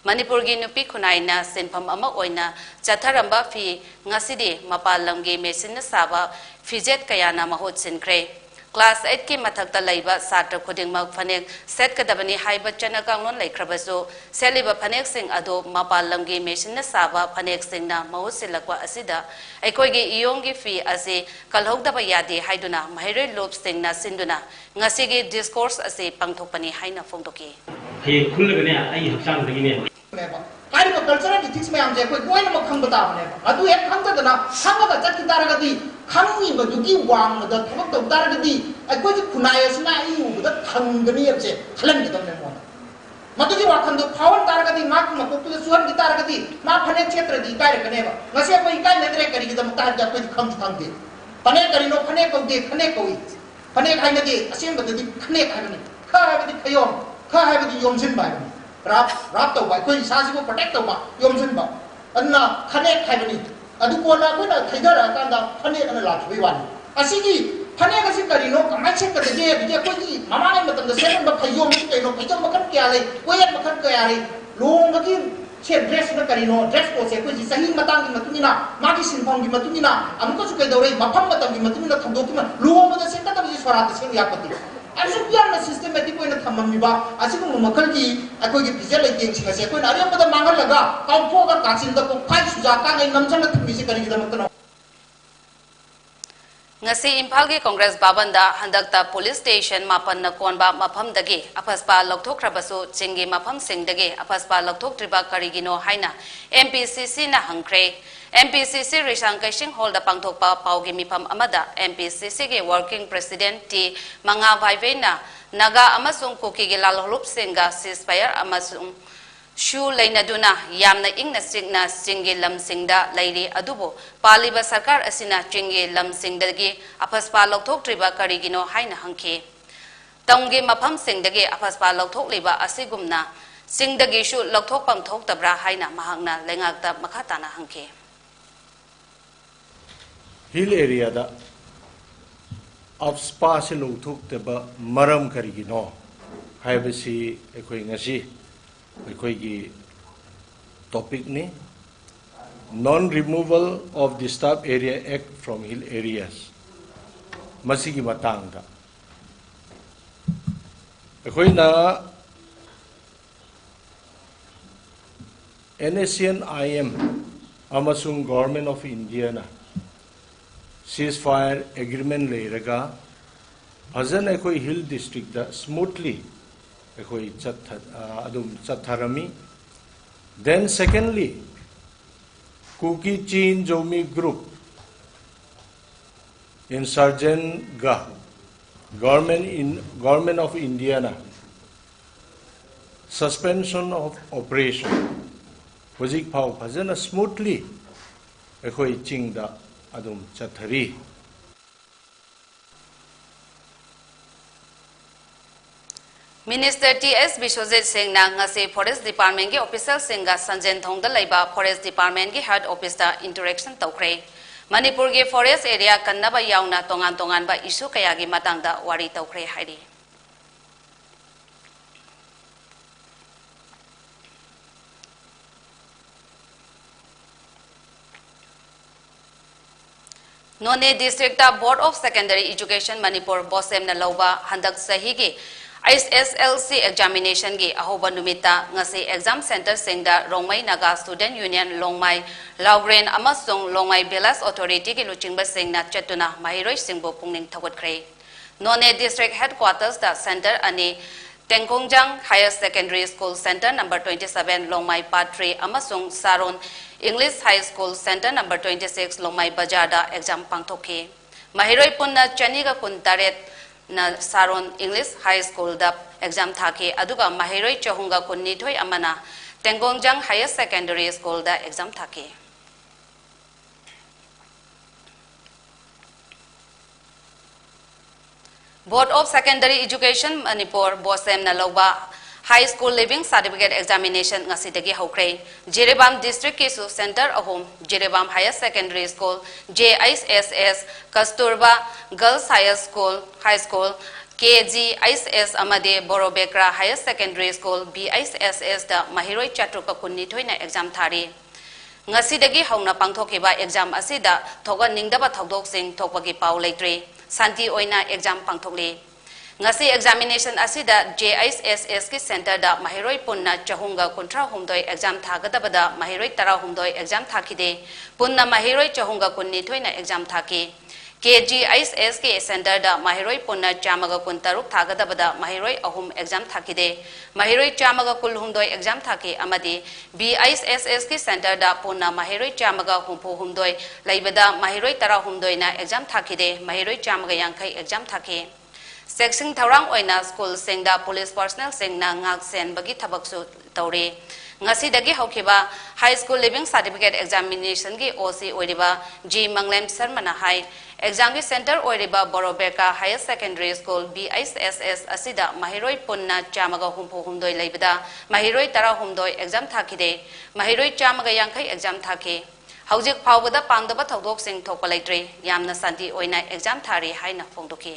ꯃꯅꯤꯄꯨꯔꯒꯤ ꯅꯨꯄꯤ ꯈꯨꯟꯅꯥꯏꯅ ꯁꯤꯟꯐꯝ ꯑꯃ ꯑꯣꯏꯅ ꯆꯠꯊꯔꯝꯕ ꯐꯤ ꯉꯁꯤꯗꯤ ꯃꯄꯥꯟ ꯂꯝꯒꯤ ꯃꯦꯆꯤꯟꯅ ꯁꯥꯕ ꯐꯤꯖꯦꯠ ꯀꯌꯥꯅ ꯃꯍꯨꯠ ꯁꯤꯟꯈ꯭ꯔꯦ꯫ Class eightꯀꯤ ꯃꯊꯛꯇ ꯂꯩꯕ ꯁꯥꯇ꯭ꯔ ꯈꯨꯗꯤꯡꯃꯛ ꯐꯅꯦꯛ ꯁꯦꯠꯀꯗꯕꯅꯤ ꯍꯥꯏꯕ ꯆꯠꯅ ꯀꯥꯡꯂꯣꯟ ꯂꯩꯈ꯭ꯔꯕꯁꯨ, ꯁꯦꯠꯂꯤꯕ ꯐꯅꯦꯛꯁꯤꯡ ꯑꯗꯨ ꯃꯄꯥꯟ ꯂꯝꯒꯤ ꯃꯦꯆꯤꯟꯅ ꯁꯥꯕ ꯐꯅꯦꯛꯁꯤꯡꯅ ꯃꯍꯨꯠ ꯁꯤꯜꯂꯛꯄ ꯑꯁꯤꯗ ꯑꯩꯈꯣꯏꯒꯤ ꯏꯌꯣꯡꯒꯤ ꯐꯤ ꯑꯁꯤ ꯀꯜꯍꯧꯗꯕ ꯌꯥꯗꯦ ꯍꯥꯏꯗꯨꯅ ꯃꯍꯩꯔꯣꯏ ꯂꯨꯞꯁꯤꯡꯅ ꯁꯤꯟꯗꯨꯅ ꯉꯁꯤꯒꯤ discourse ꯑꯁꯤ ꯄꯥꯡꯊꯣꯛꯄꯅꯤ ꯍꯥꯏꯅ ꯐꯣꯡꯗꯣꯛꯈꯤ꯫ ꯍꯌꯦꯡ ꯈꯨꯜꯂꯒꯅꯦ ꯑꯩ ꯍꯛꯆꯥꯡꯗꯒꯤꯅꯦ꯫ ꯍꯥꯏꯔꯤꯕ cultural ethics ꯃꯌꯥꯝꯁꯦ ꯑꯩꯈꯣꯏ ꯂꯣꯏꯅꯃꯛ ꯈꯪꯕ ꯇꯥꯕꯅꯦꯕ꯫ ꯑꯗꯨ ꯍꯦꯛ ꯈꯪꯗꯗꯅ ꯈꯪꯉꯒ ꯆꯠꯈꯤ ꯇꯥꯔꯒꯗꯤ, ꯈꯪꯉꯤꯕꯗꯨꯒꯤ ꯋꯥꯡꯃꯗ ꯊꯕꯛ ꯇꯧ ꯇꯥꯔꯒꯗꯤ, ꯑꯩꯈꯣꯏꯒꯤ ꯈꯨꯟꯅꯥꯏ ꯑꯁꯤꯅ ꯑꯩ ꯎꯕꯗ ꯊꯪꯒꯅꯤ ꯍꯥꯏꯕꯁꯦ ꯈꯜꯍꯟꯒꯗꯕꯅꯦ ꯃꯉꯣꯟꯗ꯫ ꯃꯗꯨꯒꯤ ꯋꯥꯈꯜꯗꯣ ꯐꯥꯎꯍꯟ ꯇꯥꯔꯒꯗꯤ, ꯃꯥꯒꯤ ꯃꯀꯣꯛꯇꯨꯗ ꯆꯨꯍꯟꯈꯤ ꯇꯥꯔꯒꯗꯤ, ꯃꯥ ꯐꯅꯦꯛ ꯁꯦꯠꯇ꯭ꯔꯗꯤ ꯏꯀꯥꯏꯔꯛꯀꯅꯦꯕ꯫ ꯉꯁꯤ ꯑꯩꯈꯣꯏ ꯏꯀꯥꯏꯅꯗ꯭ꯔꯦ, ꯀꯔꯤꯒꯤꯗꯃꯛꯇ ꯍꯥꯏꯕꯗꯤ ꯑꯩꯈꯣꯏꯗꯤ ꯈꯪꯁꯨ ꯈꯪꯗꯦ꯫ ꯐꯅꯦꯛ ꯀꯔꯤꯅꯣ? ꯐꯅꯦꯛ ꯀꯧꯗꯦ, ꯈꯅꯦꯛ ꯀꯧꯏ꯫ ꯐꯅꯦꯛ ꯍꯥꯏꯅꯗꯦ, ꯑꯁꯦꯡꯕꯗꯗꯤ ꯈꯅꯦꯛ ꯍꯥꯏꯕꯅꯤ꯫ ꯈ ꯍꯥꯏꯕꯗꯤ ꯈꯌꯣꯝ, ꯈ ꯍꯥꯏꯕꯗꯤ ꯌꯣꯝꯁꯤꯟꯕ ꯍꯥꯏꯕꯅꯤ꯫ Wrap, wrap ꯇꯧꯕ, ꯑꯩꯈꯣꯏ ꯏꯁꯥꯁꯤꯕꯨ protect ꯇꯧꯕ, ꯌꯣꯝꯁꯤꯟꯕ꯫ ꯑꯗꯨꯅ ꯈꯅꯦꯛ ꯍꯥꯏꯕꯅꯤ꯫ ꯑꯗꯨ ꯀꯣꯟꯅ ꯑꯩꯈꯣꯏꯅ ꯊꯩꯗꯔꯛꯑꯀꯥꯟꯗ ꯐꯅꯦꯛ ꯑꯅ ꯂꯥꯛꯈꯤꯕꯒꯤ ꯋꯥꯅꯤ꯫ ꯑꯁꯤꯒꯤ ꯐꯅꯦꯛ ꯑꯁꯤ ꯀꯔꯤꯅꯣ, ꯀꯃꯥꯏꯅ ꯁꯦꯠꯀꯗꯒꯦ? ꯑꯗꯒꯤ ꯑꯩꯈꯣꯏꯒꯤ ꯃꯃꯥꯡꯉꯩ ꯃꯇꯝꯗ ꯁꯦꯠꯂꯝꯕ ꯐꯩꯖꯣꯝ ꯑꯁꯤ ꯀꯩꯅꯣ? ꯐꯩꯖꯣꯝ ꯃꯈꯜ ꯀꯌꯥ ꯂꯩ, ꯀꯣꯌꯦꯠ ꯃꯈꯜ ꯀꯌꯥ ꯂꯩ꯫ ꯂꯨꯍꯣꯡꯕꯒꯤ ꯁꯦ, dressꯁꯤꯅ ꯀꯔꯤꯅꯣ? Dress codeꯁꯦ ꯑꯩꯈꯣꯏꯁꯤ ꯆꯍꯤ ꯃꯇꯥꯡꯒꯤ ꯃꯇꯨꯡ ꯏꯟꯅ, ꯃꯥꯒꯤ ꯁꯤꯟꯐꯝꯒꯤ ꯃꯇꯨꯡ ꯏꯟꯅ, ꯑꯃꯨꯛꯀꯁꯨ ꯀꯩꯗꯧꯔꯦ? ꯃꯐꯝ ꯃꯇꯝꯒꯤ ꯃꯇꯨꯡ ꯏꯟꯅ ꯊꯧꯗꯣꯛꯀꯤ ꯃ-, ꯂꯨꯍꯣꯡꯕꯗ ꯁꯦꯠꯀꯗꯕꯁꯤ ꯁꯣꯔꯥꯠꯇ ꯁꯦꯠꯂꯨ ꯌꯥꯄꯣꯠꯇꯦ꯫ ꯑꯁꯨꯛ ꯌꯥꯝꯅ systematic ꯑꯣꯏꯅ ꯊꯝꯃꯝꯃꯤꯕ ꯑꯁꯤꯒꯨꯝꯕ ꯃꯈꯜꯒꯤ ꯑꯩꯈꯣꯏꯒꯤ ꯐꯤꯖꯦꯠ ꯂꯩꯇꯦꯡꯁꯤꯡ ꯑꯁꯦ ꯑꯩꯈꯣꯏꯅ ꯑꯔꯦꯝꯕꯗ ꯃꯥꯡꯍꯜꯂꯒ, ꯀꯥꯎꯊꯣꯛꯑꯒ ꯀꯥꯆꯤꯟꯗ ꯀꯣꯛꯐꯥꯏ ꯁꯨꯖꯥ ꯀꯥꯡꯉꯩ ꯅꯝꯁꯤꯜꯂ ꯊꯝꯃꯤꯁꯦ ꯀꯔꯤꯒꯤꯗꯃꯛꯇꯅꯣ? ꯉꯁꯤ ꯏꯝꯐꯥꯜꯒꯤ ꯀꯣꯡꯒ꯭ꯔꯦꯁ ꯚꯕꯟꯗ ꯍꯟꯗꯛꯇ ꯄꯨꯂꯤꯁ ꯁ꯭ꯇꯦꯁꯟ ꯃꯥꯄꯟꯅ ꯀꯣꯟꯕ ꯃꯐꯝꯗꯒꯤ ꯑꯐꯁꯄꯥ ꯂꯧꯊꯣꯛꯈ꯭ꯔꯕꯁꯨ ꯆꯤꯡꯒꯤ ꯃꯐꯝꯁꯤꯡꯗꯒꯤ ꯑꯐꯁꯄꯥ ꯂꯧꯊꯣꯛꯇ꯭ꯔꯤꯕ ꯀꯔꯤꯒꯤꯅꯣ ꯍꯥꯏꯅ ꯑꯦꯝ ꯄꯤ ꯁꯤ ꯁꯤꯅ ꯍꯪꯈ꯭ꯔꯦ꯫ ꯑꯦꯝ ꯄꯤ ꯁꯤ ꯁꯤ ꯔꯤꯁꯥꯡ ꯀꯩꯁꯤꯡ ꯍꯣꯜꯗ ꯄꯥꯡꯊꯣꯛꯄ ꯄꯥꯎꯒꯤ ꯃꯤꯐꯝ ꯑꯃꯗ ꯑꯦꯝ ꯄꯤ ꯁꯤ ꯁꯤꯒꯤ ꯋꯥꯔꯀꯤꯡ ꯄ꯭ꯔꯦꯁꯤꯗꯦꯟꯠ ꯇꯤ ꯃꯉꯥ ꯚꯥꯏꯕꯦꯟꯅ ꯅꯥꯒꯥ ꯑꯃꯁꯨꯡ ꯀꯨꯀꯤꯒꯤ ꯂꯥꯜꯍꯧꯂꯨꯞꯁꯤꯡꯒ ceasefire ꯑꯃꯁꯨꯡ ꯁꯨ ꯂꯩꯅꯗꯨꯅ ꯌꯥꯝꯅ ꯏꯪꯅ ꯆꯤꯛꯅ ꯆꯤꯡꯒꯤ ꯂꯝꯁꯤꯡꯗ ꯂꯩꯔꯤ, ꯑꯗꯨꯕꯨ ꯄꯥꯜꯂꯤꯕ ꯁꯔꯀꯥꯔ ꯑꯁꯤꯅ ꯆꯤꯡꯒꯤ ꯂꯝꯁꯤꯡꯗꯒꯤ ꯑꯐꯁꯄꯥ ꯂꯧꯊꯣꯛꯇ꯭ꯔꯤꯕ ꯀꯔꯤꯒꯤꯅꯣ ꯍꯥꯏꯅ ꯍꯪꯈꯤ꯫ ꯇꯝꯒꯤ ꯃꯐꯝꯁꯤꯡꯗꯒꯤ ꯑꯐꯁꯄꯥ ꯂꯧꯊꯣꯛꯂꯤꯕ ꯑꯁꯤꯒꯨꯝꯅ ꯆꯤꯡꯗꯒꯤꯁꯨ ꯂꯧꯊꯣꯛꯐꯝ ꯊꯣꯛꯇꯕ꯭ꯔꯥ ꯍꯥꯏꯅ ꯃꯍꯥꯛꯅ ꯂꯩꯉꯥꯛꯇ ꯃꯈꯥ ꯇꯥꯅ ꯍꯪꯈꯤ꯫ ꯍꯤꯜ ꯑꯦꯔꯤꯌꯥꯗ ꯑꯐꯁꯄꯥꯁꯤ ꯂꯧꯊꯣꯛꯇꯕ ꯃꯔꯝ ꯀꯔꯤꯒꯤꯅꯣ ꯍꯥꯏꯕꯁꯤ ꯑꯩꯈꯣꯏ ꯉꯁꯤ ꯑꯩꯈꯣꯏꯒꯤ ꯇꯣꯄꯤꯛꯅꯤ꯫ Non Removal of Disturbed Area Act from Hill Areas, ꯃꯁꯤꯒꯤ ꯃꯇꯥꯡꯗ ꯑꯩꯈꯣꯏꯅ NSCN IM ꯑꯃꯁꯨꯡ Government of Indiaꯅ ceasefire agreement ꯂꯩꯔꯒ ꯐꯖꯅ ꯑꯩꯈꯣꯏ ꯍꯤꯜ ꯗꯤꯁꯇ꯭ꯔꯤꯛꯇ smoothly ꯑꯩꯈꯣꯏ ꯆꯠꯊ ꯑꯗꯨꯝ ꯆꯠꯊꯔꯝꯃꯤ꯫ Then secondly, Kuki Chin Zomi group insurgentꯒ Government in Government of Indiaꯅ suspension of operation ꯍꯧꯖꯤꯛ ꯐꯥꯎ ꯐꯖꯅ smoothly ꯑꯩꯈꯣꯏ ꯆꯤꯡꯗ ꯑꯗꯨꯝ ꯆꯠꯊꯔꯤ꯫ ꯃꯤꯅꯤꯁꯇꯔ ꯇꯤ ꯑꯦꯁ ꯕꯤꯁ꯭ꯋꯖꯤꯠ ꯁꯤꯡꯅ ꯉꯁꯤ ꯐꯣꯔꯦꯁ ꯗꯤꯄꯥꯔꯠꯃꯦꯟꯒꯤ ꯑꯣꯐꯤꯁꯤꯌꯦꯜꯁꯤꯡꯒ ꯁꯟꯖꯦꯟꯊꯣꯡꯗ ꯂꯩꯕ ꯐꯣꯔꯦꯁ ꯗꯤꯄꯥꯔꯠꯃꯦꯟꯒꯤ ꯍꯦꯗ ꯑꯣꯐꯤꯁꯇ ꯏꯟꯇꯔꯦꯛꯁꯟ ꯇꯧꯈ꯭ꯔꯦ꯫ ꯃꯅꯤꯄꯨꯔꯒꯤ ꯐꯣꯔꯦꯁ ꯑꯦꯔꯤꯌꯥ ꯀꯟꯅꯕ ꯌꯥꯎꯅ ꯇꯣꯉꯥꯟ ꯇꯣꯉꯥꯟꯕ ꯏꯁꯨ ꯀꯌꯥꯒꯤ ꯃꯇꯥꯡꯗ ꯋꯥꯔꯤ ꯇꯧꯈ꯭ꯔꯦ ꯍꯥꯏꯔꯤ꯫ ꯅꯣꯅꯦ district Board of Secondary Education Manipur, ꯕꯣꯁꯦꯝꯅ ꯂꯧꯕ ꯍꯟꯗꯛ ꯆꯍꯤꯒꯤ H S L C examinationꯒꯤ ꯑꯍꯧꯕ ꯅꯨꯃꯤꯠꯇ ꯉꯁꯤ exam centreꯁꯤꯡꯗ Rongmei Naga Student Union ꯂꯣꯡꯃꯥꯏ, ꯂꯥꯎꯒ꯭ꯔꯦꯟ ꯑꯃꯁꯨꯡ ꯂꯣꯡꯃꯥꯏ Village Authorityꯒꯤ ꯂꯨꯆꯤꯡꯕꯁꯤꯡꯅ ꯆꯠꯇꯨꯅ ꯃꯍꯩꯔꯣꯏꯁꯤꯡꯕꯨ ꯄꯨꯛꯅꯤꯡ ꯊꯧꯒꯠꯈ꯭ꯔꯦ꯫ ꯅꯣꯅꯦ District Headquartersꯇ centre ꯑꯅꯤ, ꯇꯦꯡꯈꯣꯡꯖꯥꯡ Higher Secondary School Centre number twenty seven, ꯂꯣꯡꯃꯥꯏ Part three ꯑꯃꯁꯨꯡ ꯁꯥꯔꯣꯟ English High School Centre number twenty six, ꯂꯣꯡꯃꯥꯏ ꯕꯖꯥꯔꯗ exam ꯄꯥꯡꯊꯣꯛꯈꯤ꯫ ꯃꯍꯩꯔꯣꯏ ꯄꯨꯟꯅ ꯆꯅꯤꯒ ꯀꯨꯟꯇꯔꯦꯠꯅ ꯁꯥꯔꯣꯟ English High Schoolꯗ exam ꯊꯥꯈꯤ, ꯑꯗꯨꯒ ꯃꯍꯩꯔꯣꯏ ꯆꯍꯨꯝꯒ ꯀꯨꯟꯅꯤꯊꯣꯏ ꯑꯃꯅ ꯇꯦꯡꯒꯣꯡꯖꯥꯡ Higher Secondary Schoolꯗ exam ꯊꯥꯈꯤ꯫ Board of Secondary Education Manipur, BOSEMꯅ ꯂꯧꯕ High School Leaving Certificate Examination ꯉꯁꯤꯗꯒꯤ ꯍꯧꯈ꯭ꯔꯦ꯫ ꯖꯤꯔꯤꯕꯥꯝ Districtꯀꯤꯁꯨ centre ꯑꯍꯨꯝ, Jiribam Higher Secondary School, J H S S, Kasturba Girls Higher School, High School, K G H S S ꯑꯃꯗꯤ ꯕꯣꯔꯣꯕꯦꯀ꯭ꯔꯥ Higher Secondary School, B H S S ꯗ ꯃꯍꯩꯔꯣꯏ ꯆꯥꯇ꯭ꯔꯨꯛꯀ ꯀꯨꯟꯅꯤꯊꯣꯏꯅ exam ꯊꯥꯔꯤ꯫ ꯉꯁꯤꯗꯒꯤ ꯍꯧꯅ ꯄꯥꯡꯊꯣꯛꯈꯤꯕ exam ꯑꯁꯤꯗ ꯊꯣꯛꯍꯟꯅꯤꯡꯗꯕ ꯊꯧꯗꯣꯛꯁꯤꯡ ꯊꯣꯛꯄꯒꯤ ꯄꯥꯎ ꯂꯩꯇ꯭ꯔꯤ꯫ ꯁꯥꯟꯇꯤ ꯑꯣꯏꯅ exam ꯄꯥꯡꯊꯣꯛꯂꯤ꯫ ꯉꯁꯤ examination ꯑꯁꯤꯗ J H S Sꯒꯤ centreꯗ ꯃꯍꯩꯔꯣꯏ ꯄꯨꯟꯅ ꯆꯍꯨꯝꯒ ꯀꯨꯟꯊ꯭ꯔꯥ ꯍꯨꯝꯗꯣꯏ exam ꯊꯥꯒꯗꯕꯗ ꯃꯍꯩꯔꯣꯏ ꯇꯔꯥꯍꯨꯝꯗꯣꯏ exam ꯊꯥꯈꯤꯗꯦ꯫ ꯄꯨꯟꯅ ꯃꯍꯩꯔꯣꯏ ꯆꯍꯨꯝꯒ ꯀꯨꯟꯅꯤꯊꯣꯏꯅ exam ꯊꯥꯈꯤ꯫ K G H S Sꯀꯤ centreꯗ ꯃꯍꯩꯔꯣꯏ ꯄꯨꯟꯅ ꯆꯥꯝꯃꯒ ꯀꯨꯟꯇꯔꯨꯛ ꯊꯥꯒꯗꯕꯗ ꯃꯍꯩꯔꯣꯏ ꯑꯍꯨꯝ exam ꯊꯥꯈꯤꯗꯦ꯫ ꯃꯍꯩꯔꯣꯏ ꯆꯥꯝꯃꯒ ꯀꯨꯟꯍꯨꯝꯗꯣꯏ exam ꯊꯥꯈꯤ ꯑꯃꯗꯤ B H S Sꯀꯤ centreꯗ ꯄꯨꯟꯅ ꯃꯍꯩꯔꯣꯏ ꯆꯥꯝꯃꯒ ꯍꯨꯝꯐꯨꯍꯨꯝꯗꯣꯏ ꯂꯩꯕꯗ ꯃꯍꯩꯔꯣꯏ ꯇꯔꯥꯍꯨꯝꯗꯣꯏꯅ exam ꯊꯥꯈꯤꯗꯦ꯫ ꯃꯍꯩꯔꯣꯏ ꯆꯥꯝꯃꯒ ꯌꯥꯡꯈꯩ exam ꯊꯥꯈꯤ꯫ Checking ꯊꯧꯔꯥꯡ ꯑꯣꯏꯅ schoolꯁꯤꯡꯗ police personnelꯁꯤꯡꯅ ꯉꯥꯛ ꯁꯦꯟꯕꯒꯤ ꯊꯕꯛꯁꯨ ꯇꯧꯔꯤ꯫ ꯉꯁꯤꯗꯒꯤ ꯍꯧꯈꯤꯕ High School Leaving Certificate Examinationꯒꯤ O C ꯑꯣꯏꯔꯤꯕ G ꯃꯪꯂꯦꯝ ꯁꯔꯃꯅ ꯍꯥꯏ, examꯒꯤ centre ꯑꯣꯏꯔꯤꯕ ꯕꯣꯔꯣꯕꯦꯀꯥ Higher Secondary School, B H S S ꯑꯁꯤꯗ ꯃꯍꯩꯔꯣꯏ ꯄꯨꯟꯅ ꯆꯥꯝꯃꯒ ꯍꯨꯝꯐꯨꯍꯨꯝꯗꯣꯏ ꯂꯩꯕꯗ ꯃꯍꯩꯔꯣꯏ ꯇꯔꯥꯍꯨꯝꯗꯣꯏ exam ꯊꯥꯈꯤꯗꯦ꯫ ꯃꯍꯩꯔꯣꯏ ꯆꯥꯝꯃꯒ ꯌꯥꯡꯈꯩ exam ꯊꯥꯈꯤ꯫ ꯍꯧꯖꯤꯛ ꯐꯥꯎꯕꯗ ꯄꯥꯝꯗꯕ ꯊꯧꯗꯣꯛꯁꯤꯡ ꯊꯣꯛꯄ ꯂꯩꯇ꯭ꯔꯤ꯫ ꯌꯥꯝꯅ ꯁꯥꯟꯇꯤ ꯑꯣꯏꯅ exam ꯊꯥꯔꯤ ꯍꯥꯏꯅ ꯐꯣꯡꯗꯣꯛꯈꯤ꯫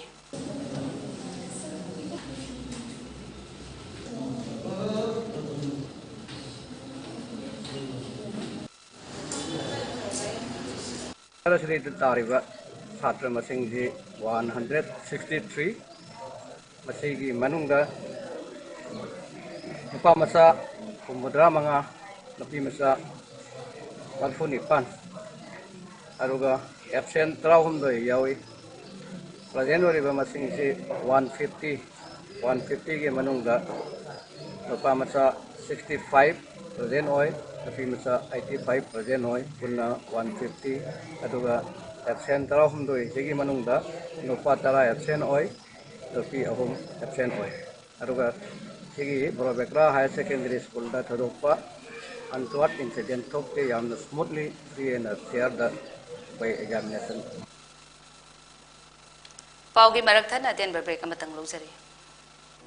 ꯑꯁꯤꯗ ꯇꯥꯔꯤꯕ ꯁꯥꯇ꯭ꯔ ꯃꯁꯤꯡꯁꯤ one hundred sixty three꯫ ꯃꯁꯤꯒꯤ ꯃꯅꯨꯡꯗ ꯅꯨꯄꯥ ꯃꯆꯥ ꯍꯨꯝꯐꯨꯇꯔꯥ ꯃꯉꯥ, ꯅꯨꯄꯤ ꯃꯆꯥ ꯃꯔꯤꯐꯨ ꯅꯤꯄꯥꯟ, ꯑꯗꯨꯒ ꯑꯦꯕꯁꯦꯟ ꯇꯔꯥꯍꯨꯝꯗꯣꯏ ꯌꯥꯎꯏ꯫ ꯄ꯭ꯔꯖꯦꯟ ꯑꯣꯏꯔꯤꯕ ꯃꯁꯤꯡꯁꯤ ꯋꯥꯟ ꯐꯤꯐꯇꯤ, ꯋꯥꯟ ꯐꯤꯐꯇꯤꯒꯤ ꯃꯅꯨꯡꯗ ꯅꯨꯄꯥ ꯃꯆꯥ ꯁꯤꯛꯁꯇꯤ ꯐꯥꯏꯚ ꯄ꯭ꯔꯖꯦꯟ ꯑꯣꯏ, ꯅꯨꯄꯤ ꯃꯆꯥ ꯑꯩꯠꯇꯤ ꯐꯥꯏꯚ ꯄ꯭ꯔꯖꯦꯟ ꯑꯣꯏ, ꯄꯨꯟꯅ ꯋꯥꯟ ꯐꯤꯐꯇꯤ꯫ ꯑꯗꯨꯒ ꯑꯦꯕꯁꯦꯟ ꯇꯔꯥꯍꯨꯝꯗꯣꯏꯁꯤꯒꯤ ꯃꯅꯨꯡꯗ ꯅꯨꯄꯥ ꯇꯔꯥ ꯑꯦꯕꯁꯦꯟ ꯑꯣꯏ, ꯅꯨꯄꯤ ꯑꯍꯨꯝ ꯑꯦꯕꯁꯦꯟ ꯑꯣꯏ꯫ ꯑꯗꯨꯒ ꯁꯤꯒꯤ ꯕꯣꯔꯣꯕꯦꯀ꯭ꯔꯥ ꯍꯥꯌꯔ ꯁꯦꯀꯦꯟꯗꯔꯤ ꯁ꯭ꯀꯨꯜꯗ ꯊꯣꯏꯗꯣꯛꯄ ꯑꯟꯊꯣꯛ ꯏꯟꯁꯤꯗꯦꯟ ꯊꯣꯛꯇꯦ꯫ ꯌꯥꯝꯅ ꯁ꯭ꯃꯨꯠꯂꯤ, ꯐ꯭ꯔꯤ ꯑꯦꯟ ꯐꯤꯌꯔꯗ ꯑꯩꯈꯣꯏ ꯑꯦꯛꯖꯥꯃꯤꯅꯦꯁꯟ꯫ ꯄꯥꯎꯒꯤ ꯃꯔꯛ ꯊꯠꯅ ꯑꯇꯦꯟꯕ ꯕ꯭ꯔꯦꯛ ꯑꯃꯇꯪ ꯂꯧꯖꯔꯤ꯫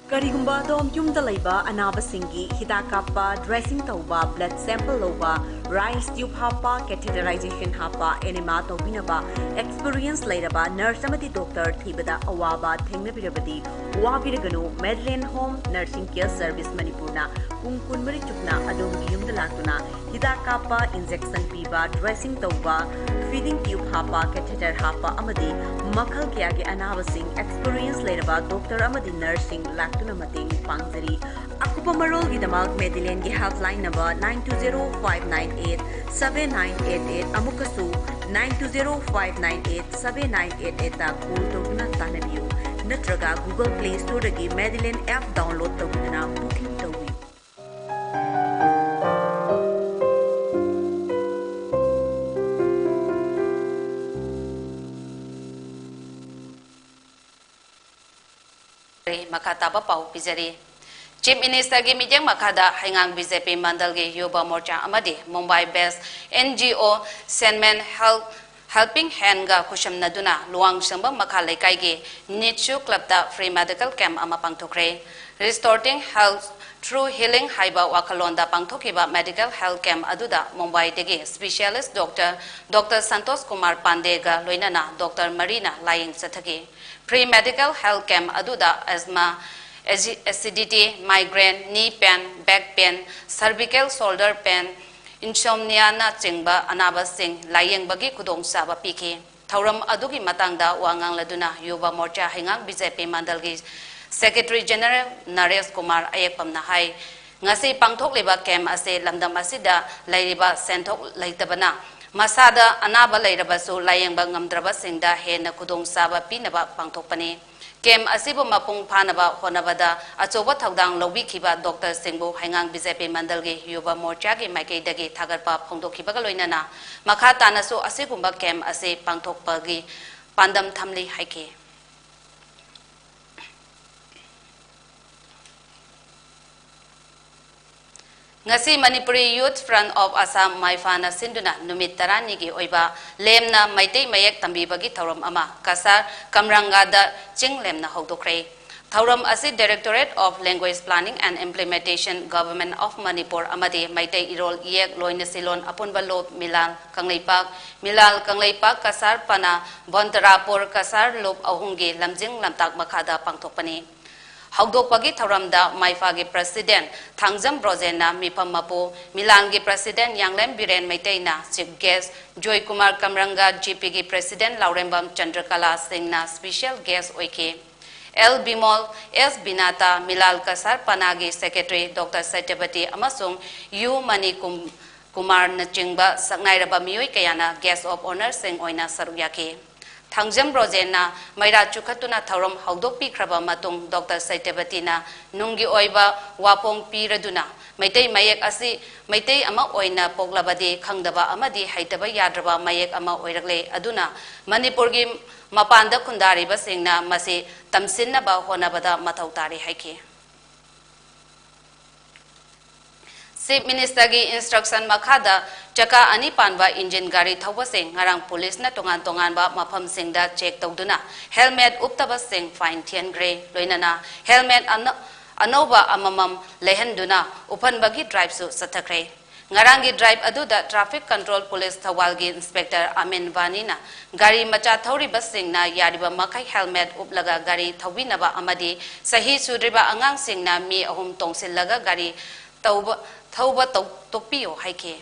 ꯀꯔꯤꯒꯨꯝꯕ ꯑꯗꯣꯝ ꯌꯨꯝꯗ ꯂꯩꯕ ꯑꯅꯥꯕꯁꯤꯡꯒꯤ ꯍꯤꯗꯥꯛ ꯀꯥꯞꯄ, ꯗ꯭ꯔꯦꯁꯤꯡ ꯇꯧꯕ, ꯕ꯭ꯂꯗ ꯁꯦꯝꯄꯜ ꯂꯧꯕ, ꯔꯥꯏꯁ ꯇ꯭ꯌꯨꯕ ꯍꯥꯞꯄ, ꯀꯦꯊꯦꯇꯔꯥꯏꯖꯦꯁꯟ ꯍꯥꯞꯄ, ꯑꯦꯅꯦꯃꯥ ꯇꯧꯕꯤꯅꯕ ꯑꯦꯛꯁꯄꯤꯔꯤꯌꯦꯟꯁ ꯂꯩꯔꯕ ꯅꯔꯁ ꯑꯃꯗꯤ ꯗꯣꯛꯇꯔ ꯊꯤꯕꯗ ꯑꯋꯥꯕ ꯊꯦꯡꯅꯕꯤꯔꯕꯗꯤ, ꯋꯥꯕꯤꯔꯒꯅꯨ꯫ ꯃꯦꯗꯂꯦꯟ ꯍꯣꯝ ꯅꯔꯁꯤꯡ ꯀꯦꯌꯔ ꯁꯔꯚꯤꯁ ꯃꯅꯤꯄꯨꯔꯅ ꯄꯨꯡ ꯀꯨꯟꯃꯔꯤ ꯆꯨꯞꯅ ꯑꯗꯣꯝꯒꯤ ꯌꯨꯝꯗ ꯂꯥꯛꯇꯨꯅ ꯍꯤꯗꯥꯛ ꯀꯥꯞꯄ, ꯏꯟꯖꯦꯛꯁꯟ ꯄꯤꯕ, ꯗ꯭ꯔꯦꯁꯤꯡ ꯇꯧꯕ, ꯐꯤꯗꯤꯡ ꯇ꯭ꯌꯨꯕ ꯍꯥꯞꯄ, ꯀꯦꯊꯦꯇꯔ ꯍꯥꯞꯄ ꯑꯃꯗꯤ ꯃꯈꯜ ꯀꯌꯥꯒꯤ ꯑꯅꯥꯕꯁꯤꯡ ꯑꯦꯛꯁꯄꯤꯔꯤꯌꯦꯟꯁ ꯂꯩꯔꯕ ꯗꯣꯛꯇꯔ ꯑꯃꯗꯤ ꯅꯔꯁꯁꯤꯡ ꯂꯥꯛꯇꯨꯅ ꯃꯇꯦꯡ ꯄꯥꯡꯖꯔꯤ꯫ ꯑꯀꯨꯞꯄ ꯃꯔꯣꯜꯒꯤꯗꯃꯛ ꯃꯦꯗꯤꯂꯦꯟꯒꯤ helpline number nine two zero five nine eight seven nine eight eight ꯑꯃꯨꯛꯀꯁꯨ nine two zero five nine eight seven nine eight eightꯇ ꯀꯣꯜ ꯇꯧꯗꯨꯅ ꯇꯥꯟꯅꯕꯤꯌꯨ, ꯅꯠꯇ꯭ꯔꯒ Google Play Storeꯗꯒꯤ ꯃꯦꯗꯤꯂꯦꯟ ꯑꯦꯞ ꯗꯥꯎꯟꯂꯣꯗ ꯇꯧꯕꯤꯗꯨꯅ ꯕꯨꯀꯤꯡ ꯇꯧꯕꯤꯌꯨ꯫ ꯃꯈꯥ ꯇꯥꯕ ꯄꯥꯎ ꯄꯤꯖꯔꯤ꯫ ꯆꯤꯐ ꯃꯤꯅꯤꯁꯇꯔꯒꯤ ꯃꯤꯠꯌꯦꯡ ꯃꯈꯥꯗ ꯍꯩꯉꯥꯡ ꯕꯤ ꯖꯦ ꯄꯤ ꯃꯟꯗꯜꯒꯤ ꯌꯨꯕ ꯃꯣꯔꯆꯥ ꯑꯃꯗꯤ ꯃꯨꯝꯕꯥꯏ ꯕꯦꯁ and G O ꯁꯦꯟꯃꯦꯟ help, helping ꯍꯦꯟꯒ ꯈꯨꯠꯁꯝꯅꯗꯨꯅ ꯂꯨꯋꯥꯡꯁꯪꯕꯝ ꯃꯈꯥ ꯂꯩꯀꯥꯏꯒꯤ ꯅꯤꯠꯁꯨ ꯀ꯭ꯂꯕꯇ ꯐ꯭ꯔꯤ ꯃꯦꯗꯤꯀꯦꯜ ꯀꯦꯝꯞ ꯑꯃ ꯄꯥꯡꯊꯣꯛꯈ꯭ꯔꯦ꯫ Restoring Health Through Healing ꯍꯥꯏꯕ ꯋꯥꯈꯜꯂꯣꯟꯗ ꯄꯥꯡꯊꯣꯛꯈꯤꯕ ꯃꯦꯗꯤꯀꯦꯜ ꯍꯦꯜꯊ ꯀꯦꯝꯞ ꯑꯗꯨꯗ ꯃꯨꯝꯕꯥꯏꯗꯒꯤ specialist doctor, doctor Santosh Kumar ꯄꯥꯟꯗꯦꯒ ꯂꯣꯏꯅꯅ ꯗꯣꯛꯇꯔ ꯃꯔꯤꯅ ꯂꯥꯌꯦꯡ ꯆꯠꯊꯈꯤ꯫ ꯐ꯭ꯔꯤ ꯃꯦꯗꯤꯀꯦꯜ ꯍꯦꯜꯊ ꯀꯦꯝꯞ ꯑꯗꯨꯗ ꯑꯦꯖꯃꯥ, ꯑꯦꯁꯤ-, acidity, migraine, knee pain, back pain, cervical shoulder pain, ꯏꯟꯁꯣꯝꯅꯤꯌꯥꯅꯆꯤꯡꯕ ꯑꯅꯥꯕꯁꯤꯡ ꯂꯥꯌꯦꯡꯕꯒꯤ ꯈꯨꯗꯣꯡꯆꯥꯕ ꯄꯤꯈꯤ꯫ ꯊꯧꯔꯝ ꯑꯗꯨꯒꯤ ꯃꯇꯥꯡꯗ ꯋꯥ ꯉꯥꯡꯂꯗꯨꯅ ꯌꯨꯕ ꯃꯣꯔꯆꯥ ꯍꯩꯉꯥꯡ ꯕꯤ ꯖꯦ ꯄꯤ ꯃꯟꯗꯜꯒꯤ Secretary General ꯅꯔꯦꯁ ꯀꯨꯃꯥꯔ ꯑꯌꯦꯛꯄꯝꯅ ꯍꯥꯏ, ꯉꯁꯤ ꯄꯥꯡꯊꯣꯛꯂꯤꯕ ꯀꯦꯝ ꯑꯁꯤ ꯂꯝꯗꯝ ꯑꯁꯤꯗ ꯂꯩꯔꯤꯕ ꯁꯦꯟꯊꯣꯛ ꯂꯩꯇꯕꯅ ꯃꯁꯥꯗ ꯑꯅꯥꯕ ꯂꯩꯔꯕꯁꯨ ꯂꯥꯌꯦꯡꯕ ꯉꯝꯗ꯭ꯔꯕꯁꯤꯡꯗ ꯍꯦꯟꯅ ꯈꯨꯗꯣꯡꯆꯥꯕ ꯄꯤꯅꯕ ꯄꯥꯡꯊꯣꯛꯄꯅꯤ꯫ ꯀꯦꯝ ꯑꯁꯤꯕꯨ ꯃꯄꯨꯡ ꯐꯥꯅꯕ ꯍꯣꯠꯅꯕꯗ ꯑꯆꯧꯕ ꯊꯧꯗꯥꯡ ꯂꯧꯕꯤꯈꯤꯕ ꯗꯣꯛꯇꯔꯁꯤꯡꯕꯨ ꯍꯩꯉꯥꯡ ꯕꯤ ꯖꯦ ꯄꯤ ꯃꯟꯗꯜꯒꯤ ꯌꯨꯕ ꯃꯣꯔꯆꯥꯒꯤ ꯃꯥꯏꯀꯩꯗꯒꯤ ꯊꯥꯒꯠꯄ ꯐꯣꯡꯗꯣꯛꯈꯤꯕꯒ ꯂꯣꯏꯅꯅ ꯃꯈꯥ ꯇꯥꯅꯁꯨ ꯑꯁꯤꯒꯨꯝꯕ ꯀꯦꯝ ꯑꯁꯤ ꯄꯥꯡꯊꯣꯛꯄꯒꯤ ꯄꯥꯟꯗꯝ ꯊꯝꯂꯤ ꯍꯥꯏꯈꯤ꯫ ꯉꯁꯤ Manipuri Youth Front of Assam, ꯃꯥꯏꯐꯥꯅ ꯁꯤꯟꯗꯨꯅ ꯅꯨꯃꯤꯠ ꯇꯔꯥꯅꯤꯒꯤ ꯑꯣꯏꯕ ꯂꯦꯝꯅ ꯃꯩꯇꯩ ꯃꯌꯦꯛ ꯇꯝꯕꯤꯕꯒꯤ ꯊꯧꯔꯝ ꯑꯃ ꯀꯁꯥꯔ ꯀꯝꯔꯪꯒꯥꯗ ꯆꯤꯡ ꯂꯦꯝꯅ ꯍꯧꯗꯣꯛꯈ꯭ꯔꯦ꯫ ꯊꯧꯔꯝ ꯑꯁꯤ Directorate of Language Planning and Implementation, Government of Manipur ꯑꯃꯗꯤ ꯃꯩꯇꯩ ꯏꯔꯣꯜ ꯏꯌꯦꯛ ꯂꯣꯏꯅꯁꯤꯂꯣꯟ ꯑꯄꯨꯟꯕ ꯂꯨꯞ ꯃꯤꯂꯥꯜ ꯀꯪꯂꯩꯄꯥꯛ, ꯃꯤꯂꯥꯜ ꯀꯪꯂꯩꯄꯥꯛ ꯀꯁꯥꯔ ꯄꯅꯥ ꯕꯣꯟꯇꯔꯥꯄꯨꯔ ꯀꯁꯥꯔ ꯂꯨꯞ ꯑꯍꯨꯝꯒꯤ ꯂꯝꯖꯤꯡ ꯂꯝꯇꯥꯛ ꯃꯈꯥꯗ ꯄꯥꯡꯊꯣꯛꯄꯅꯤ꯫ ꯍꯧꯗꯣꯛꯄꯒꯤ ꯊꯧꯔꯝꯗ ꯃꯥꯏꯐꯥꯒꯤ President ꯊꯥꯡꯖꯝ ꯕ꯭ꯔꯣꯖꯦꯟꯅ ꯃꯤꯐꯝ ꯃꯄꯨ, ꯃꯤꯂꯥꯟꯒꯤ President ꯌꯥꯡꯂꯦꯝ ꯕꯤꯔꯦꯟ ꯃꯩꯇꯩꯅ Chief Guest, ꯖꯣꯏꯀꯨꯃꯥꯔ ꯀꯝꯔꯪꯒ ꯖꯤ ꯄꯤꯒꯤ President ꯂꯥꯎꯔꯦꯝꯕꯝ ꯆꯟꯗ꯭ꯔꯀꯂꯥ ꯁꯤꯡꯅ Special Guest ꯑꯣꯏꯈꯤ꯫ ꯑꯦꯜ ꯕꯤꯃꯣꯜ, ꯑꯦꯁ ꯕꯤꯅꯥꯇꯥ, ꯃꯤꯂꯥꯜ ꯀꯁꯥꯔ ꯄꯅꯥꯒꯤ Secretary ꯗꯣꯛꯇꯔ ꯁꯇ꯭ꯌꯄꯇꯤ ꯑꯃꯁꯨꯡ ꯌꯨ ꯃꯅꯤ ꯀꯨꯝ-, ꯀꯨꯃꯥꯔꯅꯆꯤꯡꯕ ꯁꯛꯅꯥꯏꯔꯕ ꯃꯤꯑꯣꯏ ꯀꯌꯥꯅ Guest of Honourꯁꯤꯡ ꯑꯣꯏꯅ ꯁꯔꯨꯛ ꯌꯥꯈꯤ꯫ ꯊꯥꯡꯖꯝ ꯕ꯭ꯔꯣꯖꯦꯟꯅ ꯃꯩꯔꯥ ꯆꯨꯈꯠꯇꯨꯅ ꯊꯧꯔꯝ ꯍꯧꯗꯣꯛꯄꯤꯈ꯭ꯔꯕ ꯃꯇꯨꯡ ꯗꯣꯛꯇꯔ ꯁꯇ꯭ꯌꯄꯇꯤꯅ ꯅꯨꯡꯒꯤ ꯑꯣꯏꯕ ꯋꯥꯐꯣꯡ ꯄꯤꯔꯗꯨꯅ ꯃꯩꯇꯩ ꯃꯌꯦꯛ ꯑꯁꯤ ꯃꯩꯇꯩ ꯑꯃ ꯑꯣꯏꯅ ꯄꯣꯛꯂꯕꯗꯤ ꯈꯪꯗꯕ ꯑꯃꯗꯤ ꯍꯩꯇꯕ ꯌꯥꯗ꯭ꯔꯕ ꯃꯌꯦꯛ ꯑꯃ ꯑꯣꯏꯔꯛꯂꯦ꯫ ꯑꯗꯨꯅ ꯃꯅꯤꯄꯨꯔꯒꯤ ꯃꯄꯥꯟꯗ ꯈꯨꯟꯗꯥꯔꯤꯕꯁꯤꯡꯅ ꯃꯁꯤ ꯇꯝꯁꯤꯟꯅꯕ ꯍꯣꯠꯅꯕꯗ ꯃꯊꯧ ꯇꯥꯔꯤ ꯍꯥꯏꯈꯤ꯫ Chief Ministerꯒꯤ instruction ꯃꯈꯥꯗ ꯆꯀꯥ ꯑꯅꯤ ꯄꯥꯟꯕ engine ꯒꯥꯔꯤ ꯊꯧꯕꯁꯤꯡ ꯉꯔꯥꯡ ꯄꯨꯂꯤꯁꯅ ꯇꯣꯉꯥꯟ ꯇꯣꯉꯥꯟꯕ ꯃꯐꯝꯁꯤꯡꯗ check ꯇꯧꯗꯨꯅ helmet ꯎꯞꯇꯕꯁꯤꯡ fine ꯊꯤꯍꯟꯈ꯭ꯔꯦ꯫ ꯂꯣꯏꯅꯅ helmet ꯑꯅ-, ꯑꯅꯧꯕ ꯑꯃꯃꯝ ꯂꯩꯍꯟꯗꯨꯅ ꯎꯞꯍꯟꯕꯒꯤ driveꯁꯨ ꯆꯠꯊꯈ꯭ꯔꯦ꯫ ꯉꯔꯥꯡꯒꯤ drive ꯑꯗꯨꯗ Traffic Control Police ꯊꯧꯕꯥꯜꯒꯤ Inspector ꯑꯃꯤꯟ ꯕꯥꯅꯤꯅ ꯒꯥꯔꯤ ꯃꯆꯥ ꯊꯧꯔꯤꯕꯁꯤꯡꯅ ꯌꯥꯔꯤꯕ ꯃꯈꯩ helmet ꯎꯞꯂꯒ ꯒꯥꯔꯤ ꯊꯧꯕꯤꯅꯕ ꯑꯃꯗꯤ ꯆꯍꯤ ꯁꯨꯗ꯭ꯔꯤꯕ ꯑꯉꯥꯡꯁꯤꯡꯅ ꯃꯤ ꯑꯍꯨꯝ ꯇꯣꯡꯁꯤꯜꯂꯒ ꯒꯥꯔꯤ ꯇꯧꯕ, ꯊꯧꯕ ꯇꯧ-, ꯇꯣꯛꯄꯤꯌꯨ ꯍꯥꯏꯈꯤ꯫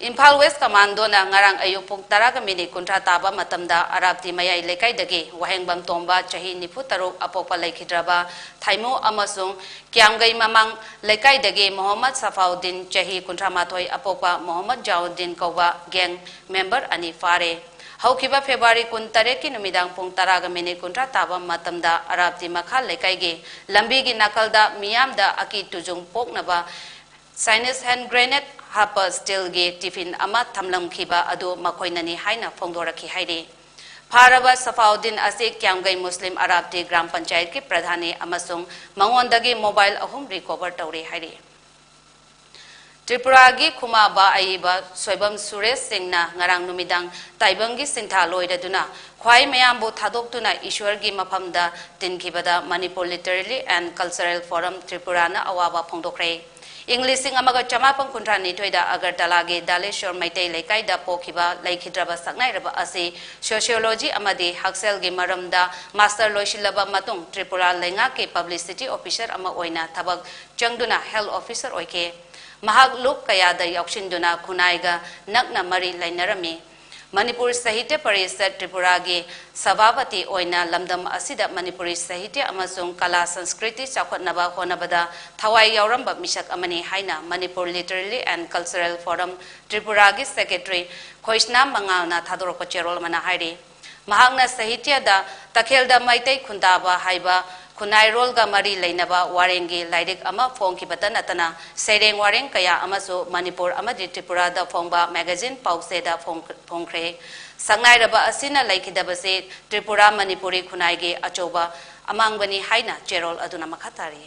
ꯏꯝꯐꯥꯜ ꯋꯦꯁ ꯀꯃꯥꯟꯗꯣꯅ ꯉꯔꯥꯡ ꯑꯌꯨꯛ ꯄꯨꯡ ꯇꯔꯥꯒ ꯃꯤꯅꯤꯠ ꯀꯨꯟꯊ꯭ꯔꯥ ꯇꯥꯕ ꯃꯇꯝꯗ ꯑꯔꯥꯞꯇꯤ ꯃꯌꯥꯏ ꯂꯩꯀꯥꯏꯗꯒꯤ ꯋꯥꯍꯦꯡꯕꯝ ꯇꯣꯝꯕ, ꯆꯍꯤ ꯅꯤꯐꯨ ꯇꯔꯨꯛ, ꯑꯄꯣꯛꯄ ꯂꯩꯈꯤꯗ꯭ꯔꯕ ꯊꯥꯏꯃꯨ ꯑꯃꯁꯨꯡ ꯀ꯭ꯌꯥꯝꯒꯩ ꯃꯃꯥꯡ ꯂꯩꯀꯥꯏꯗꯒꯤ ꯃꯣꯍꯝꯃꯗ ꯁꯐꯥꯎꯗꯤꯟ, ꯆꯍꯤ ꯀꯨꯟꯊ꯭ꯔꯥ ꯃꯥꯊꯣꯏ, ꯑꯄꯣꯛꯄ ꯃꯣꯍꯝꯃꯗ ꯖꯥꯎꯗꯤꯟ ꯀꯧꯕ ꯒꯦꯡ ꯃꯦꯝꯕꯔ ꯑꯅꯤ ꯐꯥꯔꯦ꯫ ꯍꯧꯈꯤꯕ ꯐꯦꯕ꯭ꯔꯨꯋꯥꯔꯤ ꯀꯨꯟꯇꯔꯦꯠꯀꯤ ꯅꯨꯃꯤꯗꯥꯡ ꯄꯨꯡ ꯇꯔꯥꯒ ꯃꯤꯅꯤꯠ ꯀꯨꯟꯊ꯭ꯔꯥ ꯇꯥꯕ ꯃꯇꯝꯗ ꯑꯔꯥꯞꯇꯤ ꯃꯈꯥ ꯂꯩꯀꯥꯏꯒꯤ ꯂꯝꯕꯤꯒꯤ ꯅꯥꯀꯜꯗ ꯃꯤꯌꯥꯝꯗ ꯑꯀꯤ ꯇꯨꯖꯨꯡ ꯄꯣꯛꯅꯕ Chinese hand grenade ꯍꯥꯞꯄ ꯁ꯭ꯇꯤꯜꯒꯤ ꯇꯤꯐꯤꯟ ꯑꯃ ꯊꯝꯂꯝꯈꯤꯕ ꯑꯗꯨ ꯃꯈꯣꯏꯅꯅꯤ ꯍꯥꯏꯅ ꯐꯣꯡꯗꯣꯔꯛꯈꯤ ꯍꯥꯏꯔꯤ꯫ ꯐꯥꯔꯕ ꯁꯐꯥꯎꯗꯤꯟ ꯑꯁꯤ ꯀ꯭ꯌꯥꯝꯒꯩ ꯃꯨꯁꯂꯤꯝ ꯑꯔꯥꯞꯇꯤ ꯒ꯭ꯔꯥꯝ ꯄꯟꯆꯥꯌꯠꯀꯤ ꯄ꯭ꯔꯙꯥꯟꯅꯤ ꯑꯃꯁꯨꯡ ꯃꯉꯣꯟꯗꯒꯤ ꯃꯣꯕꯥꯏꯜ ꯑꯍꯨꯝ ꯔꯤꯀꯣꯚꯔ ꯇꯧꯔꯦ ꯍꯥꯏꯔꯤ꯫ ꯇ꯭ꯔꯤꯄꯨꯔꯥꯒꯤ ꯈꯨꯃꯥꯕ ꯑꯏꯕ ꯁꯣꯏꯕꯝ ꯁꯨꯔꯦꯁ ꯁꯤꯡꯅ ꯉꯔꯥꯡ ꯅꯨꯃꯤꯗꯥꯡ ꯇꯥꯏꯕꯪꯒꯤ ꯁꯤꯟꯊꯥ ꯂꯣꯏꯔꯗꯨꯅ ꯈ꯭ꯋꯥꯏ ꯃꯌꯥꯝꯕꯨ ꯊꯥꯗꯣꯛꯇꯨꯅ ꯏꯁ꯭ꯋꯔꯒꯤ ꯃꯐꯝꯗ ꯇꯤꯟꯈꯤꯕꯗ Manipur Literary and Cultural Forum ꯇ꯭ꯔꯤꯄꯨꯔꯥꯅ ꯑꯋꯥꯕ ꯐꯣꯡꯗꯣꯛꯈ꯭ꯔꯦ꯫ ꯏꯪ ꯂꯤꯁꯤꯡ ꯑꯃꯒ ꯆꯃꯥꯄꯟ ꯀꯨꯟꯊ꯭ꯔꯥ ꯅꯤꯊꯣꯏꯗ ꯑꯒꯔꯇꯂꯥꯒꯤ ꯗꯥꯂꯦꯁꯣꯔ ꯃꯩꯇꯩ ꯂꯩꯀꯥꯏꯗ ꯄꯣꯛꯈꯤꯕ ꯂꯩꯈꯤꯗ꯭ꯔꯕ ꯁꯛꯅꯥꯏꯔꯕ ꯑꯁꯤ sociology ꯑꯃꯗꯤ ꯍꯛꯁꯦꯜꯒꯤ ꯃꯔꯝꯗ master ꯂꯣꯏꯁꯤꯜꯂꯕ ꯃꯇꯨꯡ ꯇ꯭ꯔꯤꯄꯨꯔꯥ ꯂꯩꯉꯥꯛꯀꯤ publicity officer ꯑꯃ ꯑꯣꯏꯅ ꯊꯕꯛ ꯆꯪꯗꯨꯅ health officer ꯑꯣꯏꯈꯤ꯫ ꯃꯍꯥꯛ ꯂꯨꯞ ꯀꯌꯥꯗ ꯌꯥꯎꯁꯤꯟꯗꯨꯅ ꯈꯨꯟꯅꯥꯏꯒ ꯅꯛꯅ ꯃꯔꯤ ꯂꯩꯅꯔꯝꯃꯤ꯫ ꯃꯅꯤꯄꯨꯔ ꯁꯥꯍꯤꯇ꯭ꯌ ꯄꯔꯤꯁꯠ ꯇ꯭ꯔꯤꯄꯨꯔꯥꯒꯤ ꯁꯚꯥꯄꯇꯤ ꯑꯣꯏꯅ ꯂꯝꯗꯝ ꯑꯁꯤꯗ ꯃꯅꯤꯄꯨꯔꯤ ꯁꯥꯍꯤꯇ꯭ꯌ ꯑꯃꯁꯨꯡ ꯀꯂꯥ ꯁꯪꯁꯀ꯭ꯔꯤꯇꯤ ꯆꯥꯎꯈꯠꯅꯕ ꯍꯣꯠꯅꯕꯗ ꯊꯋꯥꯏ ꯌꯥꯎꯔꯝꯕ ꯃꯤꯁꯛ ꯑꯃꯅꯤ ꯍꯥꯏꯅ Manipur Literary and Cultural Forum ꯇ꯭ꯔꯤꯄꯨꯔꯥꯒꯤ secretary ꯈꯣꯏꯁꯅꯥꯝ ꯃꯉꯥꯜꯅ ꯊꯥꯗꯣꯔꯛꯄ ꯆꯦꯔꯣꯜ ꯑꯃꯅ ꯍꯥꯏꯔꯤ꯫ ꯃꯍꯥꯛꯅ ꯁꯥꯍꯤꯇ꯭ꯌꯗ ꯇꯈꯦꯜꯗ ꯃꯩꯇꯩ ꯈꯨꯟꯗꯥꯕ ꯍꯥꯏꯕ ꯈꯨꯟꯅꯥꯏꯔꯣꯜꯒ ꯃꯔꯤ ꯂꯩꯅꯕ ꯋꯥꯔꯦꯡꯒꯤ ꯂꯥꯏꯔꯤꯛ ꯑꯃ ꯐꯣꯡꯈꯤꯕꯇ ꯅꯠꯇꯅ ꯁꯩꯔꯦꯡ ꯋꯥꯔꯦꯡ ꯀꯌꯥ ꯑꯃꯁꯨ ꯃꯅꯤꯄꯨꯔ ꯑꯃꯗꯤ ꯇ꯭ꯔꯤꯄꯨꯔꯥꯗ ꯐꯣꯡꯕ magazine ꯄꯥꯎꯆꯦꯗ ꯐꯣꯡ-, ꯐꯣꯡꯈ꯭ꯔꯦ꯫ ꯁꯛꯅꯥꯏꯔꯕ ꯑꯁꯤꯅ ꯂꯩꯈꯤꯗꯕꯁꯤ ꯇ꯭ꯔꯤꯄꯨꯔꯥ ꯃꯅꯤꯄꯨꯔꯤ ꯈꯨꯟꯅꯥꯏꯒꯤ ꯑꯆꯧꯕ ꯑꯃꯥꯡꯕꯅꯤ ꯍꯥꯏꯅ ꯆꯦꯔꯣꯜ ꯑꯗꯨꯅ ꯃꯈꯥ ꯇꯥꯔꯤ꯫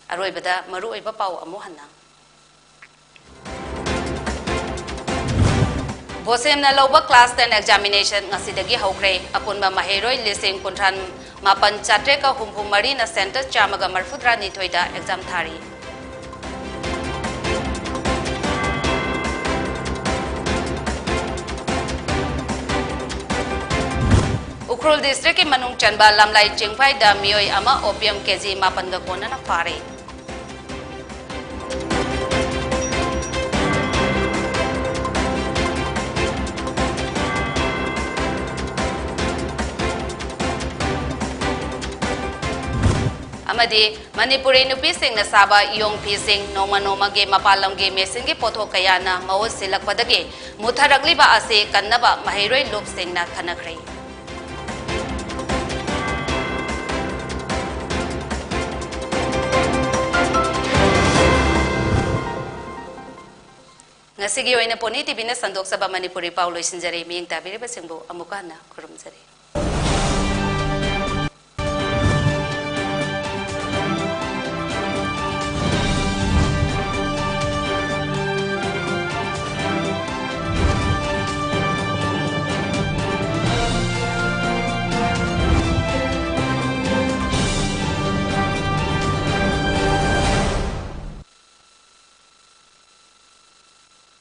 ꯑꯔꯣꯏꯕꯗ ꯃꯔꯨꯑꯣꯏꯕ ꯄꯥꯎ ꯑꯃꯨꯛ ꯍꯟꯅ꯫ ꯕꯣꯁꯦꯝꯅ ꯂꯧꯕ class ten examination ꯉꯁꯤꯗꯒꯤ ꯍꯧꯈ꯭ꯔꯦ꯫ ꯑꯄꯨꯟꯕ ꯃꯍꯩꯔꯣꯏ ꯂꯤꯁꯤꯡ ꯀꯨꯟꯊ꯭ꯔꯥ ꯃꯥꯄꯟ ꯆꯥꯇ꯭ꯔꯦꯠꯀ ꯍꯨꯝꯐꯨ ꯃꯔꯤꯅ center ꯆꯥꯝꯃꯒ ꯃꯔꯤꯐꯨꯇꯔꯥ ꯅꯤꯊꯣꯏꯗ exam ꯊꯥꯔꯤ꯫ ꯎꯈ꯭ꯔꯨꯜ districtꯀꯤ ꯃꯅꯨꯡ ꯆꯟꯕ ꯂꯝꯂꯥꯏ ꯆꯤꯡꯐꯥꯏꯗ ꯃꯤꯑꯣꯏ ꯑꯃ opium KG ꯃꯥꯄꯟꯒ ꯀꯣꯟꯅꯅ ꯐꯥꯔꯦ꯫ ꯑꯃꯗꯤ ꯃꯅꯤꯄꯨꯔꯤ ꯅꯨꯄꯤꯁꯤꯡꯅ ꯁꯥꯕ ꯏꯌꯣꯡ ꯐꯤꯁꯤꯡ ꯅꯣꯡꯃ ꯅꯣꯡꯃꯒꯤ ꯃꯄꯥꯟ ꯂꯝꯒꯤ ꯃꯦꯆꯤꯟꯒꯤ ꯄꯣꯠꯊꯣꯛ ꯀꯌꯥꯅ ꯃꯍꯨꯠ ꯁꯤꯜꯂꯛꯄꯗꯒꯤ ꯃꯨꯠꯊꯔꯛꯂꯤꯕ ꯑꯁꯤ ꯀꯟꯅꯕ ꯃꯍꯩꯔꯣꯏ ꯂꯨꯞꯁꯤꯡꯅ ꯈꯟꯅꯈ꯭ꯔꯦ꯫ ꯉꯁꯤꯒꯤ ꯑꯣꯏꯅ ꯄꯣꯅꯤ ꯇꯤꯚꯤꯅ ꯁꯟꯗꯣꯛꯆꯕ ꯃꯅꯤꯄꯨꯔꯤ ꯄꯥꯎ ꯂꯣꯏꯁꯤꯟꯖꯔꯦ꯫ ꯃꯤꯠꯌꯦꯡ ꯇꯥꯕꯤꯔꯤꯕꯁꯤꯡꯕꯨ ꯑꯃꯨꯛꯀ ꯍꯟꯅ ꯈꯨꯔꯨꯝꯖꯔꯤ꯫